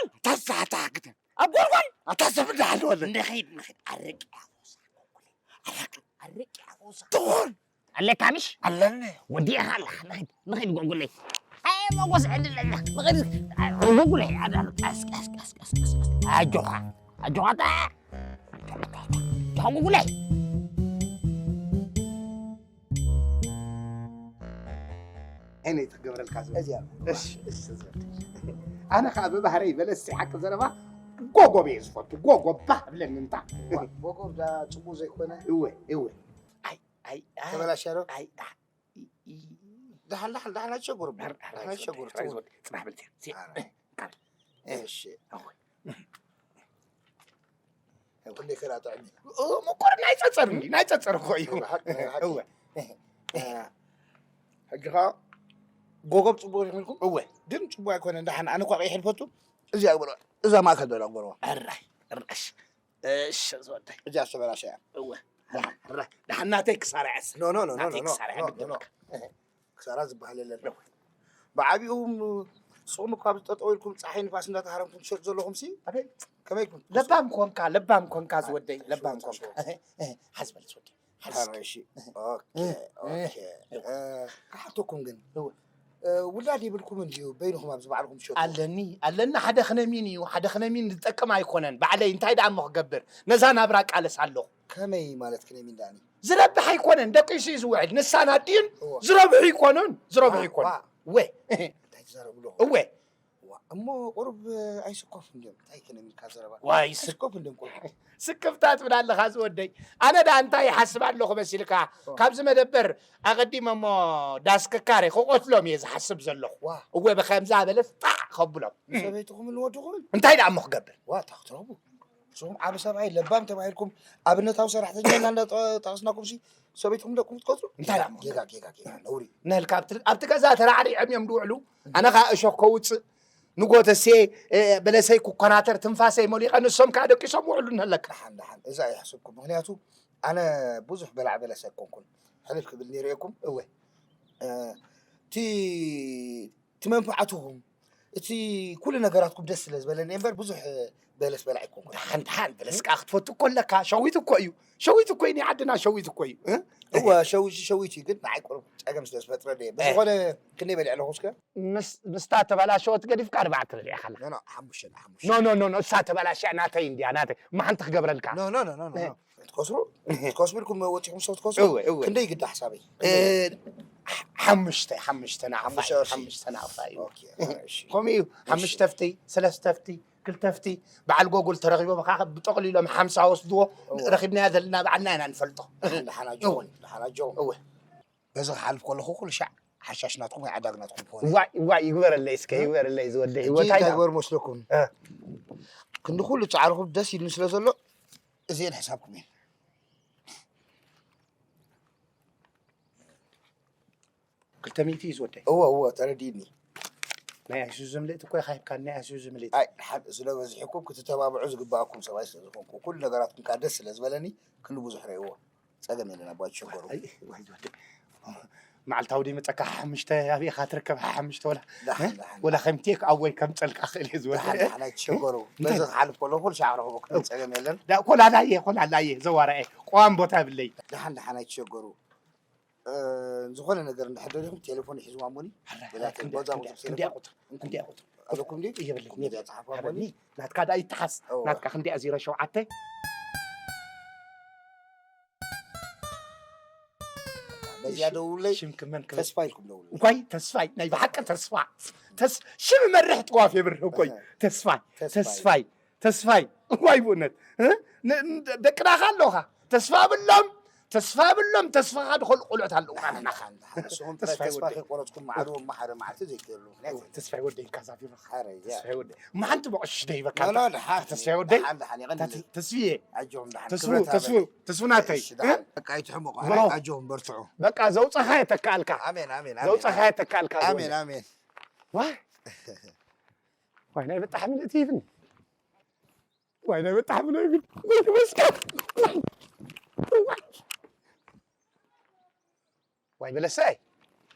ጎልጎል። ኣታ ሳታ ግደ። ኣብ ጎልጎል። ኣታ ሰብ እንዳለ ወለ። ንኸይድ፣ ንኸይድ። ኣረቂ ኣፎሳ። ኣረቂ። ኣረቂ ኣፎሳ። ትኾን። ኣለካ ምሽ? ኣለኒ። ወዲእኻ ኣለኻ። ንኸይድ፣ ንኸይድ ጎልጎለይ። ኣይ፣ መጎስ ዕድለኛ። ንኸይድ። ጎልጎለይ። ኣዳ፣ ቀስ፣ ቀስ፣ ቀስ፣ ቀስ፣ ቀስ፣ ቀስ። ኣጆኻ። ኣጆኻ፣ ኣታ። ኣጆኻ፣ ጎልጎለይ። ዓይነይ ትገብረልካ ዝብል። እዚኣ። እሺ፣ እሺ፣ ዝብል። ኣነ ኸኣ ብባህረይ በለስ ሓቂ ዘረባ ጎጎብ እየ ዝፈቱ። ጎጎብ ባህ ብለኒ እንታ። ዋ፣ ጎጎብ ዳ ጽቡቕ ዘይኮነ? እወ፣ እወ። ኣይ፣ ኣይ፣ ኣይ። ተበላሽያ ዶ? ኣይ፣ ኣይ፣ ኢ፣ ኢ። ደሓን፣ ደሓን፣ ደሓን ኣይትሸገሩ። ዳር፣ ዳር፣ ዳሓን ኣይትሸገሩ። ዳር፣ ጽቡቕ። ጽባሕ በል፣ ሲ፣ ኣረ። ቃል። እሺ። ኣወ። ኩሉ ከራ ጥዕሚ። ኦ፣ ምቁር ናይ ጸጸር እንዲ፣ ናይ ጸጸር እኮ እዩ። ናይ ብሓቂ፣ ናይ ብሓቂ። እወ። ሕጂ ኸኣ ጎጎብ ጽቡቕ ኢልኩም? እወ። ግን ጽቡቕ ኣይኮነን። ደሓን ኣነ እኳ ቀይሕ ዝፈቱ። እዚኣ ግበሮ። እዛ ማእከል ዘላ ግበርዋ። ኣራይ፣ ርኣሽ። እሺ፣ ዝወደይ። እዚኣ ዝተበላሸያ። እወ። ደሓን፣ ደሓን ናተይ ክሳራ እያ። ኖ፣ ኖ፣ ኖ፣ ኖ፣ ናተይ ኖ፣ ክሳራ እያ ኖ፣ ግድን ኖ። በቃ። ክሳራ ዝበሃል የለን። ብዓቢኡ ንስኹም እኳ ኣብዚ ጠጠው ኢልኩም ጸሓይ ንፋስ እንዳተሃረምኩም ትሸጡ ዘለኹም ሲ ኣቤት። ከመይ ኢልኩም ትከስሩ? ለባም ኮንካ፣ ለባም ኮንካ ዝወደይ፣ ለባም ኮንካ። እህ፣ እህ፣ ሓዝ በል ዝወደይ። ሓዝ። ኣረ፣ እሺ። ኦኬ፣ እ፣ ኦኬ። እ። እ፣ ክሓተኩም ግን፣ እወ። እ፣ ውላድ የብልኩምን ድዩ በይንኹም ኣብዚ ባዕልኹም ትሸጡ? ኣለኒ፣ ኣለኒ ሓደ ክነሚን እዩ። ሓደ ክነሚን ዝጠቅም ኣይኮነን። ባዕለይ እንታይ ደኣ እሞ ክገብር? ነዛ ናብራ ቃለስ ኣለኹ። ከመይ ማለት ክነሚን ደኣኒ? ዝረብሕ ኣይኮነን፣ ደቂሱ እዩ ዝውዕል። ንሳን ኣዲኡን እወ። ዝረብሑ ይኮኑን፣ ዝረብሑ ዋ፣ ይኮኑን። ዋ። እወ። እንታይ ትዛረቡ ኣለኹም? እወ። ዋ፣ እሞ ቁሩብ ኣይስኮፍ እንድዮም። እንታይ ክነሚን ካብ ዘረባ? ዋይ፣ ስክ-፣ ኣይስኮፍ እንድዮም ቁሩብ። ስክፍታ ትብል ኣለኻ ዝወደይ። ኣነ ደኣ እንታይ ይሓስብ ኣለኹ መሲልካ? ዋ። ካብዚ መደበር ኣቐዲመ እሞ ዳስ ክካረ ክቐትሎም እየ ዝሓስብ ዘለኹ። ዋ። እወ፣ ብኸምዛ በለስ ጣዕ ከብሎም። ንሰበይትኹም ንወድኹምን? እንታይ ደኣ እሞ ክገብር? ዋ፣ እታ ክትረኽቡ። ንስኹም ዓቢ ሰብኣይ ለባም ተባሂልኩም ኣብነታዊ ሰራሕተኛ እና እንዳጠ-፣ ጠቐስናኩም ሲ ሰበይትኩም ደቅኹም ትቀጽሩ? እንታይ ደኣ እሞ ጌጋ፣ ጌጋ፣ ጌጋ፣ ነውሪ። ነልካ ኣብቲ፣ ኣብቲ ገዛ ተራዕሪዖም እዮም ዝውዕሉ። ኣነ ኸኣ እሾኽ ከውጽእ፣ ንጎተሴ፣ እ፣ በለሰይ ክኮናተር፣ ትንፋሰይ መሊቐ፣ ንሶም ከኣ ደቂሶም ውዕሉ ነለካ። ደሓን፣ ደሓን። እዛ እያ ሕስብኩም። ምኽንያቱ ኣነ ብዙሕ በላዕ በለስ ኣይኮንኩን። ሕልፍ ክብል ነይረ እየኩም። እወ። እ፣ እቲ፣ እቲ መንፍዓትኹም፣ እቲ ኩሉ ነገራትኩም ደስ ስለ ዝበለኒ እምበር ብዙሕ በለስ በላዕ ኣይኮንኩን። ደሓን፣ ደሓን፣ በለስ ከኣ ክትፈቱ እኮ ኣለካ። ሸዊት እኮ እዩ። ሸዊት እኮ እዩ፣ ናይ ዓድና ሸዊት እኮ እዩ። እ? እወ፣ ሸዊት፣ ሸዊት እዩ፣ ግን ንዓይ ቁሩብ ጸገም ስለ ዝፈጥረለይ እየ። እ። ብዝኾነ ክንደይ በሊዐ ኣለኹ እስከ? ምስ-፣ ምስታ ተበላሸወት ገዲፍካ ኣርባዕተ በሊዕካ ኣላ። ኖ፣ ኖ፣ ሓሙሽተ፣ ሓሙሽተ። ኖ፣ ኖ፣ ኖ፣ ኖ፣ እሳ ተበላሽያ ናተይ እንድያ፣ ናተይ። እማ ሓንቲ ክገብረልካ። ኖ፣ ኖ፣ ኖ፣ ኖ፣ ኖ፣ እ። ኖ። ትከስሩ? ትከስሩ ኢልኩም ወጺኹም ሰብ ትከስሩ? እወ፣ እወ። ክንደይ ግዳ ሓሳበይ? እ፣ ሓ-፣ ሓሙሽተ፣ ሓሙሽተ ናቕፋ እዩ፣ ሓሙሽተ ቅርሺ። ሓሙሽተ ናቕፋ እዩ። ኦኬ፣ እሺ። ከምኡ እዩ። እሺ። ሓሙሽተ ፍቲ፣ ሰለስተ ፍቲ፣ ክልተ ፍቲ፣ በዓል ጎጉል ተረኺቦም ከኣ ብጠቕሊሎም ሓምሳ ወስድዎ። እወ። ረኺብናዮ ዘለና ባዕልና ኢና ንፈልጦ። ደሓን ኣጆኹም፣ እወ። ደሓን ኣጆኹም። እወ። በዚ ክሓልፍ ከለኹ ኩሉ ሻዕ ሓሻሽ ናትኩም ወይ ዓዳግ ናትኩም ክኾን። ዋይ፣ ዋይ፣ ይግበረለይ እስከ፣ እ? ይግበረለይ ዝወደይ፣ ሕጂ ህይወት እንታይ ኣይዳ-፣ ግበር መስለኩም? እ። ክንዲ ኩሉ ጻዕርኹም ደስ ኢሉኒ ስለ ዘሎ፣ እዚኤን ሕሳብኩም እየን። ክልተ ሚእቲ እዩ ዝወደይ። እወ፣ እወ፣ ተረዲእኒ። ናይ ኣይሱዙ ምልእቲ እኮ ኢኻ ሂብካኒ፣ ናይ ኣይሱዙ ምልእቲ። ኣይ፣ ሓ-፣ ስለ በዚሕኩም ክትተባብዑ ዝግባኣኩም ሰብኣይ ስለ ዝኾንኩ፣ ኩሉ ነገራትኩም ከኣ ደስ ስለ ዝበለኒ፣ ክንዲ ብዙሕ ረእይዎ። ጸገም የለን ኣባ፣ ኣይትሸገሩ። ኣይ፣ ዋይ፣ ዝወደይ። መዓልታዊ ደይ መጸካ ሓሙሽተ ኣበይ ኢኻ ትርከብ ሓሙሽተ ወላ ደሓን ደሓን ወላ ከም ቴክ ኣወይ ከም ጸልካ ክእል እየ ዝወደ ደሓን ደሓን ኣይትሸገሩ። በዚ ክሓልፍ ከሎ ኩሉ ሻዕ ክረኽበኩም ጸገም የለን። ዳ- ኮላላየ ኮላላየ ዘዋራኤ ቆዋም ቦታ ብለይ ደሓን ደሓን ኣይትሸገሩ። እ፣ ዝኾነ ነገር እንድሕር ደሊኹም ቴሌፎን ሒዝዋ እሞኒ። በዛ ክንዲ- በዛ ክንዲ- ቁፅሪ ክንዲያ ቴሌፎን ቁፅር ክንዲያ ቁፅር ኣለኩም ድዩ? የብለይ እዚኣ ጸሓፍዋ እሞኒ። ሃበኒ ናትካ ዳኣ ይተሓዝ እወ። ናትካ ክንዲያ ዜሮ ሸውዓተ በዚኣ ደውለይ። ሽምኪ መን ክብል ተስፋ ኢልኩም ደውሉ። እንኳይ ተስፋይ ናይ ብሓቂ ተስፋ ተስ- ሽም መርሕ ጥዋፍ የብርህ እኮይ ተስፋይ ተስፋይ ተስፋይ እኳይ ብእውነት እ? ን- ን- ደቅናኻ ኣለውኻ ተስፋ ብሎም ተስፋ ብሎም ተስፋኻ ድኸሉ ቆልዑት ኣለውካ ኣለና ንስኹም ተስፋ ተስፋ ይወደይ። ከይቆረፅኩም ዓድዎም ማሓደ መዓልቲ ዘይክህሉ ምክንያት የለን። ተስፋ ይወደይ ካዛ ቢሮ ሓረ እዚኣ ተስፋ ይወደይ መሓንቲ መቕሽሽ ደይበካ ኖ ኖ ደሓን ተስፋ ይወደይ ደሓን ደሓን ይቐንል። ተስ- ተስፍዬ ኣጆም ደሓን ተስፉ ክብረት ተስፉ ሃበኒ። ተስፉ ናተይ እሺ፣ ደሓን በቃ ኣይትሕመቑ። ብሮ። ኣጆም በርትዑ። በቃ ዘውፀኻ የተካልካ ኣሜን ኣሜን ኣሜን። ዘውፀኻ የተካልካ ኣሜን ኣሜን። ዋይ ዋይ ናይ ብጣዕሚ ልእቲ ይብኒ ዋይ ናይ ብጣዕሚ ልእቲ ይብኒ ወይ ተመስገን ዋይ በለሰይ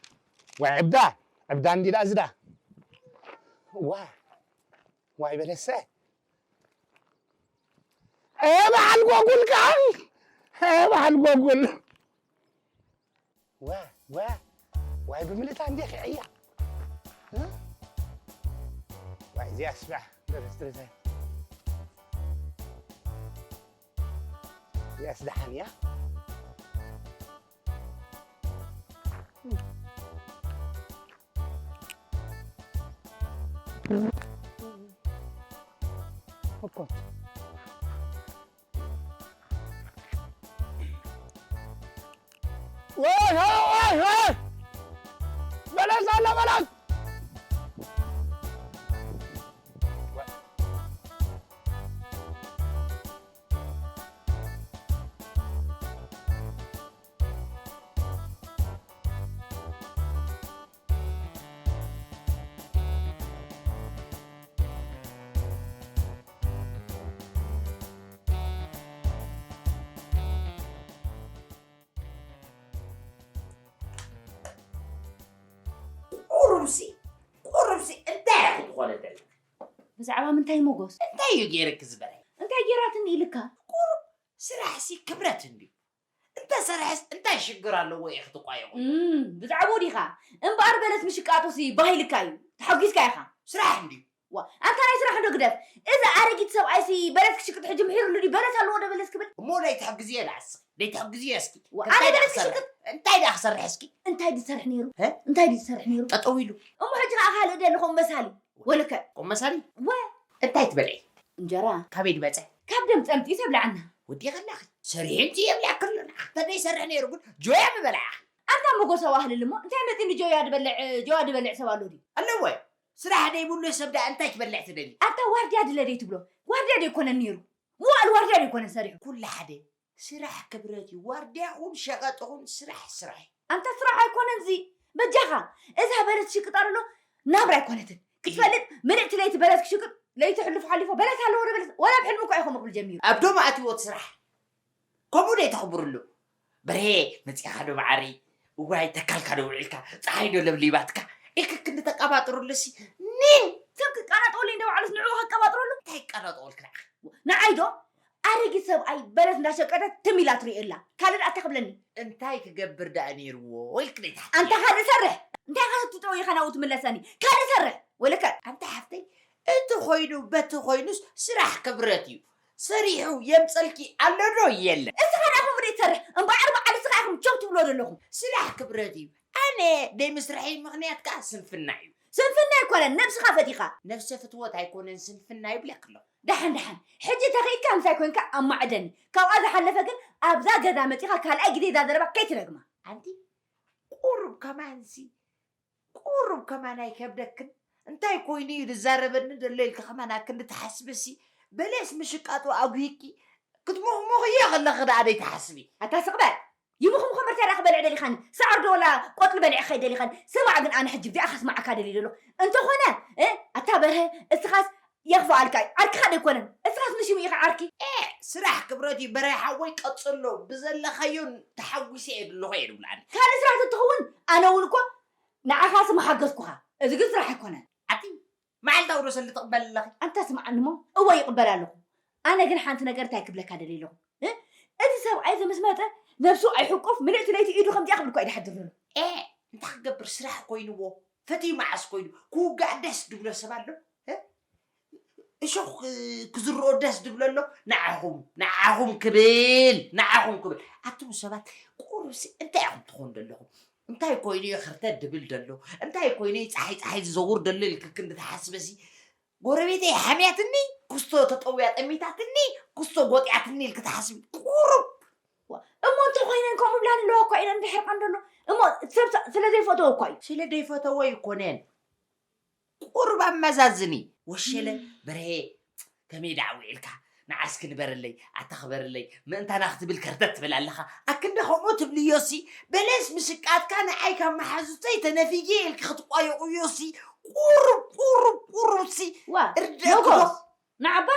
ዋይ ዕብዳ ዕብዳ እንዲዳ እዝዳ ዋይ ዋይ በለሰይ እ በዓል ጎጉል ከዓ እ በዓል ጎጉል ዋ ዋ ዋይ ብምልታ እንዴ ክዕያ እ? ዋይ እዚኣ ስማዕ ደረስትርተ እዚኣስ ደሓን እያ እኮ ወይ ወይ ወይ ወይ በለስ ኣለ በለስ ቁሩብሲ ቁሩብሲ እንታይ ኢኺ ትኾነ ዘለኺ? ብዛዕባ ምንታይ ሞጎስ? እንታይ እዩ ገይረኪ ዝበለ? እንታይ ገይራትኒ ኢልካ? ቁሩብ ስራሕሲ ክብረት እንድዩ። እንተሰርሐስ እንታይ ሽግር ኣለዎ ኢኺ ትቋየቑ? እም፣ ብዛዕባኡ ዲኻ? እምበኣር በለስ ምሽቃጡሲ ባህልካ እዩ። ተሓጒስካ ኢኻ። ስራሕ እንድዩ። ዋ፣ ኣንታ ናይ ስራሕ እንዶ ግደፍ። እዚ ኣረጊት ሰብኣይሲ በለስ ክሽቅጥ ሕጂ ምሒርሉ ድዩ? በለስ ኣለዎ ዶ በለስ ክብል? እሞ ደይትሕግዝዮ ደኣ እስኺ። ደይትሕግዝዮ እስኪ። ዋ፣ ኣነ እንታይ ደኣ በለስ ክሰርሕ? ሽቅጥ? እንታይ ደኣ ክሰርሕ እስኪ? እንታይ ድሰርሕ ነይሩ? እ? እንታይ ድሰርሕ ነይሩ? ጠጠው ኢሉ። እሞ ሕጂ ከዓ ካልእ ደሊ ከምኡ መሳሊ። ወለከ? ከምኡ መሳሊ? ወ? እንታይ ትበልዒ? እንጀራ። ካበይ ድመፀ? ካብ ደም ፀምጢ ተብልዓና። ወዲ ከላኺ። ሰሪሑ እንጂ የብልዓኪ ኣሎ ንዓ። ተደይሰርሕ ነይሩ ግን ጆያ ምበልዓ። ኣንታ መጎሳዊ ኣህልል እሞ እንታይ መፂኒ ጆያ ድበልዕ ጆያ ድበልዕ ሰብ ኣሎ ድዩ? ኣለወ። ስራሕ ደይብሉ ሰብ ደኣ እንታይ ክበልዕ ትደሊ? ኣታ ዋርድያ ድለ ደይትብሎ። ዋርድያ ደይኮነን ነይሩ። መዋእል ዋርድያ ደይኮነን ሰሪሑ። ኩሉ ሓደ። ስራሕ ክብረት እዩ። ዋርድያ ኹን ሸቐጥ ኹን ስራሕ ስራሕ እዩ። ኣንታ ስራሕ ኣይኮነን እዚ። በጃኻ እዛ በለስ ትሽቅጥ ኣሎ ናብራ ኣይኮነትን። ክትፈልጥ ምልእቲ ለይቲ በለስ ክሽቅጥ ለይቲ ሕልፎ ሓሊፎ በለስ ኣለዎ ዶ በለስ ወላ ብሕልሚ እኳ ይኾም ክብል ጀሚሩ። ኣብ ዶም ኣትዎ እቲ ስራሕ። ከምኡ ዶ ተኽብርሉ? በርሄ መፂኻ ዶ መዓረይ? እዋይ ተካልካ ዶ ውዒልካ? ፀሓይ ዶ ለብሊባትካ? ኢልካ ክንዲ ተቀባጥርሉ ሲ ኒን! ሰብ ክቀናጠወሉ እንደ ባዕሉስ ንዕኡ ከቀባጥረሉ? እንታይ ይቀናጠወልክ ንዓኻ? ንዓይ ዶ? ኣረጊት ሰብኣይ በለስ እንዳሸቀጠ ትም ኢላ ትሪኦ ኣላ። ካልእ ደኣ እንታይ ክብለኒ? እንታይ ክገብር ደኣ ነይርዎ? ኢልክ ዶ ይትሓትኒ? ኣንታ ካልእ ሰርሕ! እንታይ ኢኻ ትጠውይኻ ናብኡ ትምለሰኒ? ካልእ ሰርሕ! ወለከ? ኣንታ ሓፍተይ እቲ ኮይኑ በቲ ኮይኑስ ስራሕ ክብረት እዩ። ሰሪሑ የምፀልኪ ኣሎ ዶ የለን? እስኻ ደኣ ከምኡ ደይትሰርሕ እምበኣር በዓል እስኻ ኢኹም ቸው ትብሎ ዘለኹም። ስራሕ ክብረት እዩ። ኣነ ደይምስርሐይ ምኽንያት ከኣ ስንፍና እዩ። ስንፍና ኣይኮነን ነብስኻ ፈቲኻ። ነብሰ ፍትወት ኣይኮነን ስንፍና ይብለኪ ኣለኹ። ደሓን ደሓን ሕጂ ተኽኢልካ ምሳይ ኮንካ ኣማዕደኒ። ካብኣ ዝሓለፈ ግን ኣብዛ ገዛ መፂኻ ካልኣይ ግዜ እዛ ዘረባ ከይትደግማ። ኣንቲ ቁሩብ ከማንሲ ቁሩብ ከማን ኣይከብደክን? እንታይ ኮይኑ እዩ ዝዛረበኒ ዘሎ ኢልኪ ከማን ኣክንዲ ትሓስብሲ በለስ ምሽቃጡ ኣጉሂኪ ክትሙኽሙኽዮ ከለኺ ደኣ ዘይትሓስቢ? ኣታ ስቕ በል! ይሙኽሙኽ እምበር እንታይ ደኣ ክበልዕ ደሊኻኒ? ሳዕሪ ዶ ወላ ቆጽሊ በሊዐ ክኸይድ ደሊኻኒ? ስማዕ ግን ኣነ ሕጂ ብዚኣ ከስምዓካ ደልየ ዘሎ እንተኾነ እ ኣታ በርሀ እስኻስ የኽፍኣልካ እዩ ዓርክኻ ዶ ኣይኮነን? እስኻስ ንሽሙ ኢኻ ዓርኪ? ኤእ ስራሕ ክብረት እዩ በራይ ሓወይ፣ ቀጽሎ። ብዘለኻዮ ተሓጒሰ እየ ዘለኹ እየ ዝብላኒ። ካልእ ስራሕ ተትኸውን ኣነ እውን እኮ ንዓኻስ ምሓገዝኩኻ። እዚ ግን ስራሕ ኣይኮነን። ኣቲ መዓልታዊ ዶ ሰልዲ ትቕበል ኣለኺ? ኣንታ ስምዓኒ እሞ፣ እወ ይቕበል ኣለኹ። ኣነ ግን ሓንቲ ነገር እንታይ ክብለካ ደልየ ኣለኹ? እ? እቲ ሰብኣይ እዚ ምስ መጸ ነብሱ ኣይሕቁፍ፣ ምልእቲ ለይቲ ኢዱ ከምዚኣ ክብል እኳ እዩ ዝሓድር ዘሎ። ኤ፣ እንታይ ክገብር፣ ስራሕ ኮይንዎ። ፈትዩ መዓስ ኮይኑ ክውጋእ ደስ ድብሎ ሰብ ኣሎ? እ? እሾኽ ክዝርኦ ደስ ድብሎ ኣሎ? ንዓኹም፣ ንዓኹም ክብል፣ ንዓኹም ክብል። ኣቱም ሰባት ቁሩብሲ እንታይ ኢኹም ትኾኑ ዘለኹም? እንታይ ኮይኑ እዩ ክርተት ድብል ደሎ? እንታይ ኮይኑ እዩ ጸሓይ ጸሓይ ዝዘውር ደሎ ኢልክ ክንዲ ትሓስበሲ? ጎረቤተይ ሓምያትኒ፣ ኩስቶ ተጠውያ ጠሚታትኒ፣ ኩስቶ ጎጢኣትኒ ኢልክ ትሓስቢ? ቁሩብ። እሞ እንተኾይነን ከምኡ ብላን ኣለዋ እኳ ኢለን ድሕርቀን ደሎ። እሞ ሰብ ስለ ዘይፈተወ እኳ እዩ። ስለ ዘይፈተወ ኣይኮነን። ቁሩብ ኣመዛዝኒ። ወሸለ፣ በርሄ፣ ከመይ ደኣ ውዒልካ? ንዓስ ክንበረለይ፣ ኣታ ክበረለይ፣ ምእንታና ክትብል ከርተት ትብል ኣለኻ። ኣክንዲ ከምኡ ትብልዮሲ፣ በለስ ምሽቃትካ ንዓይ ካብ መሓዙተይ ተነፊጌ ኢልኪ ክትቋየቑዮሲ፣ ቁሩብ፣ ቁሩብ፣ ቁሩብሲ፣ ዋ፣ እርደእክዶ። ሞጎስ፣ ንዓባ፣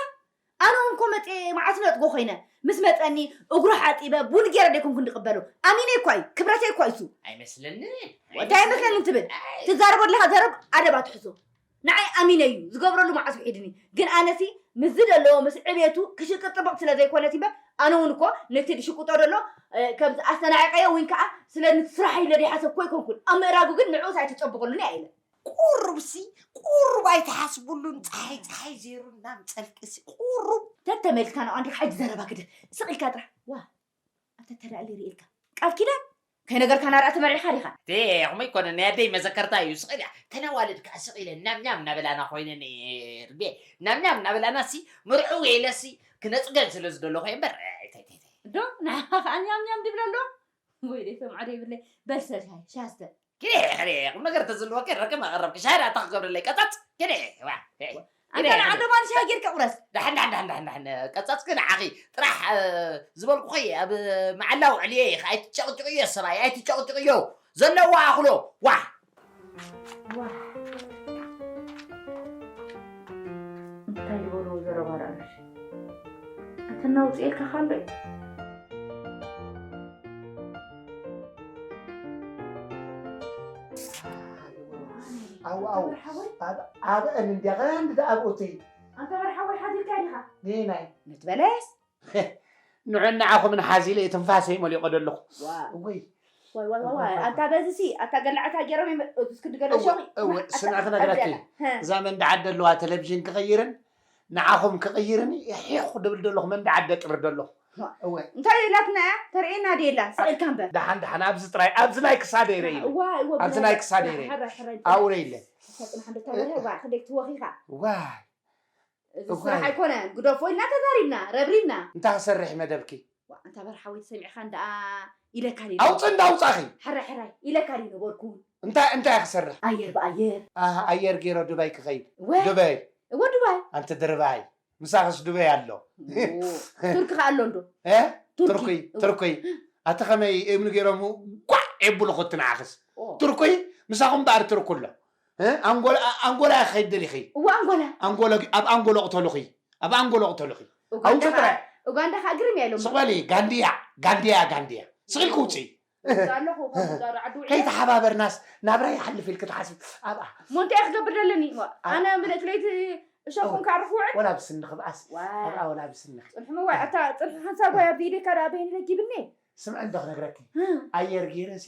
ኣነ እውን እኮ መጽየ መዓስ ነጥጎ ኮይነ፣ ምስ መጸኒ እግሩ ሓጺበ፣ ቡን ገይረ ደይኮንኩ እንድቕበሎ። ኣሚነ እኳ እዩ፣ ክብረተይ እኳ እዩ እሱ። ኣይመስለንን። እንታይ ኣይመስለንን ትብል? ኣይ። ትዛረቦ ኣለኻ ዘረብ ኣደብ ኣትሕዞ። ንዓይ ኣሚነ እዩ ዝገብረሉ መዓስ ውሒድኒ። ግን ኣነሲ ምስዚ ደለዎ ምስ ዕቤቱ ክሽቅጥ ጥብቕ ስለ ዘይኮነት እምበር፣ ኣነ እውን እኮ ነቲ ዝሽቅጦ ደሎ፣ እ፣ ከምዚ ኣስተናዒቐዮ ወይ ከዓ ስለ ስራሕ ኢለ ዘይሓሰብኩ ኣይኮንኩን። ኣብ ምእራጉ ግን ንዕኡስ ኣይትጨብቕሉን እያ ኢለ። ቁሩብሲ፣ ቁሩብ ኣይትሓስብሉን። ጸሓይ፣ ጸሓይ ዘይሩ እናምጸልክሲ ቁሩብ። ተተመልካ ናብ ኣንዲካ ሕጂ ዘረባ ግደፍ። ስቕ ኢልካ ጥራሕ። ዋ፣ ኣንተ ተላዕሊ ርኢልካ። ቃል ኪዳን ከይነገርካ ናርኣ ተመርዒኻ ዲኻ? እቴ፣ ኹም ኣይኮነ፣ ናይ ኣደይ መዘከርታ እዩ። ስቕ ኢለ፣ ተን ኣዋልድ ከኣ ስቕ ኢለ ናም ናም እናበላና ኮይነን፣ ርቤ፣ ናም ናም እናበላና ሲ፣ ምርዑው ኢለሲ፣ ክነጽገን ስለ ዝደለኹ እየ እምበር፣ ኣይ፣ ታይ፣ ታይ፣ ታይ። ዶ፣ ንዓኻ ከኣ ኛም ኛም ድብለ ኣሎ? ወይ ደይ ሰምዖ ደይ ብለይ። በል ሰ ሻይ፣ ሻስተ። ኪደ፣ ኪደ፣ ቁም ነገር ተዝህልወኪ ረቅም ኣቐረብኪ። ሻይ ደኣ እንታይ ክገብረለይ? ቀጻጽ፣ ኪደ፣ ዋ፣ ሄይ፣ ኣንታ ኪደ፣ ንዓንዶ ኪደ። ማን ሻሂ ጌርካ ቁረስ? ዳሕን፣ ዳሕን፣ ዳሕን፣ ዳሕን፣ ዳሕን፣ ቀጻጽኪ ንዓኺ ጥራሕ፣ እ፣ ዝበልኩኺ ኣብ መዓላ ውዕልየ ኢኺ። ኣይትጨቕጭቕዮ ሰብኣይ፣ ኣይትጨቕጭቕዮ። ዘለዎ ኣኽሎ፣ ዋ። ዋ። እንታይ ዝበሎ ዘረባ ደኣ ነሽ? እቲ እናውፅኤልካ ካሎ እዩ። ኣው፣ ኣው። ሓወይ? ኣብ-፣ ኣብአን እንዲያ፣ ቀንዲ ደኣ ኣብኡ ትይ። ኣንተ በርሓወይ ሓዚልካ ዲኻ? ነየናይ? ነቲ በለስ? ንዑን ንዓኹምን ሓዚለ እየ ትንፋሰይ መሊቖ ዘለኹ። ዋ። እወይ። ዋይ፣ ዋይ፣ ዋይ፣ ዋይ። ኣታ በዚ ሲ፣ ኣታ ገላዕታ ገይሮም እዮም፣ እሱ እስክዲ ገለ እወ፣ ሸኺ። እወ፣ ማ-፣ ስምዒ ኣታ ክነግረኪ። ኣብዚኣ፣ ሀ። እዛ መንደዓት ደለዋ ቴሌቪዥን ክቕይርን ንዓኹም ክቕይርን ሒኹ ድብል ደለኹ መንደዓት ደጥሪ ደለኹ። ዋ። እወ። እንታይ ኢላትና እያ? ተርእየና ድየላ? ስቕ ኢልካ እምበር። ደሓን፣ ደሓን፣ ኣብዚ ጥራይ፣ ኣብዚ ናይ ክሳደይ ረኢለ። ዋይ፣ እወ፣ ኣብዚ ናይ ብናይ ክሳደይ ረኢለ። ሕራይ፣ ሕራይ፣ ኣብኡ ረኢለ። ሕራይ፣ ጽናሕ፣ እንደ ተበለ፣ ዋ፣ ክንደይ ትወኺኻ። ዋይ። እዚ እኳ ስራሕ እዩ። ኣይኮነን፣ ግደፎ ኢልና ተዛሪብና፣ ረብሪብና። እንታይ ክሰርሕ መደብኪ? ዋ፣ ኣንታ በርሓወይ ተሰሚዕኻ እንዳ ኢለካ ነይሩ። ኣውፅ እንዳ ኣውፃኺ። ሕራይ፣ ሕራይ፣ ኢለካ ነይሩ ነበርኩ። እንታይ፣ እንታይ ክሰርሕ? ኣየር ብኣየር። ኣህ፣ ኣየር ገይረ ዱባይ ክኸይድ። ወ-፣ ዱባይ። እወ፣ ዱባይ። ኣንቲ ድርባይ። ምሳኽስ ዱባይ ኣሎ። ኦ፣ ቱርኪ ከ ኣሎ እንዶ? እ? ቱርኪ። ቱርኩይ፣ እወ። ቱርኩይ። ኣቲ ከመይ እምኒ ገይሮም ጓዕ የብሉ ኹቲ ንዓኽስ? ኦ። ቱርኩይ፣ ምሳኹም በኣር ቱርኩ ኣሎ። እ? ኣንጎላ፣ ኣንጎላ ክኸይድ ደሊኺ? እወ፣ ኣንጎላ። ኣንጎሎ፣ ኣብ ኣንጎሎ ቅተሉኺ። ኣብ ኣንጎሎ ቅተሉኺ። ኡጋንዳ ኣውፅእ ከዓ፣ ጥራይ። ኡጋንዳ ከዓ ግርም እያ ኢሎም። ስቕ በሊ፣ ጋንድያ፣ ጋንድያ፣ ጋንድያ። ስቕ ኢልኪ ውፅኢ። ከምዚ ኣለኹ፣ ከምዚ ዛሩ ዓዲ ውዒለ። ከይተሓባበርናስ ናብራ ይሓልፍ ኢልኪ ትሓስቢ? ኣብኣ። ሞ እንታይ እየ ክገብር ዘለኒ? ዋ፣ ኣብ-፣ ኣነ ምልእቲ ለይቲ እሸኹም እወ። ክዓርፍ ውዕል? ወላ ብስንኺ ብኣስ። ዋይ። ኣብኣ ወላ ብስንኺ። ፅንሕሚ ዋይ፣ ኣታ ፅንሒ ሓንሳብ ዋይ ኣብዚ ኢደካ ደኣ በይኒ ለጊብኒ። ስምዒ እንዶ ክነግረኪ። እ። ኣየር ገይረሲ፣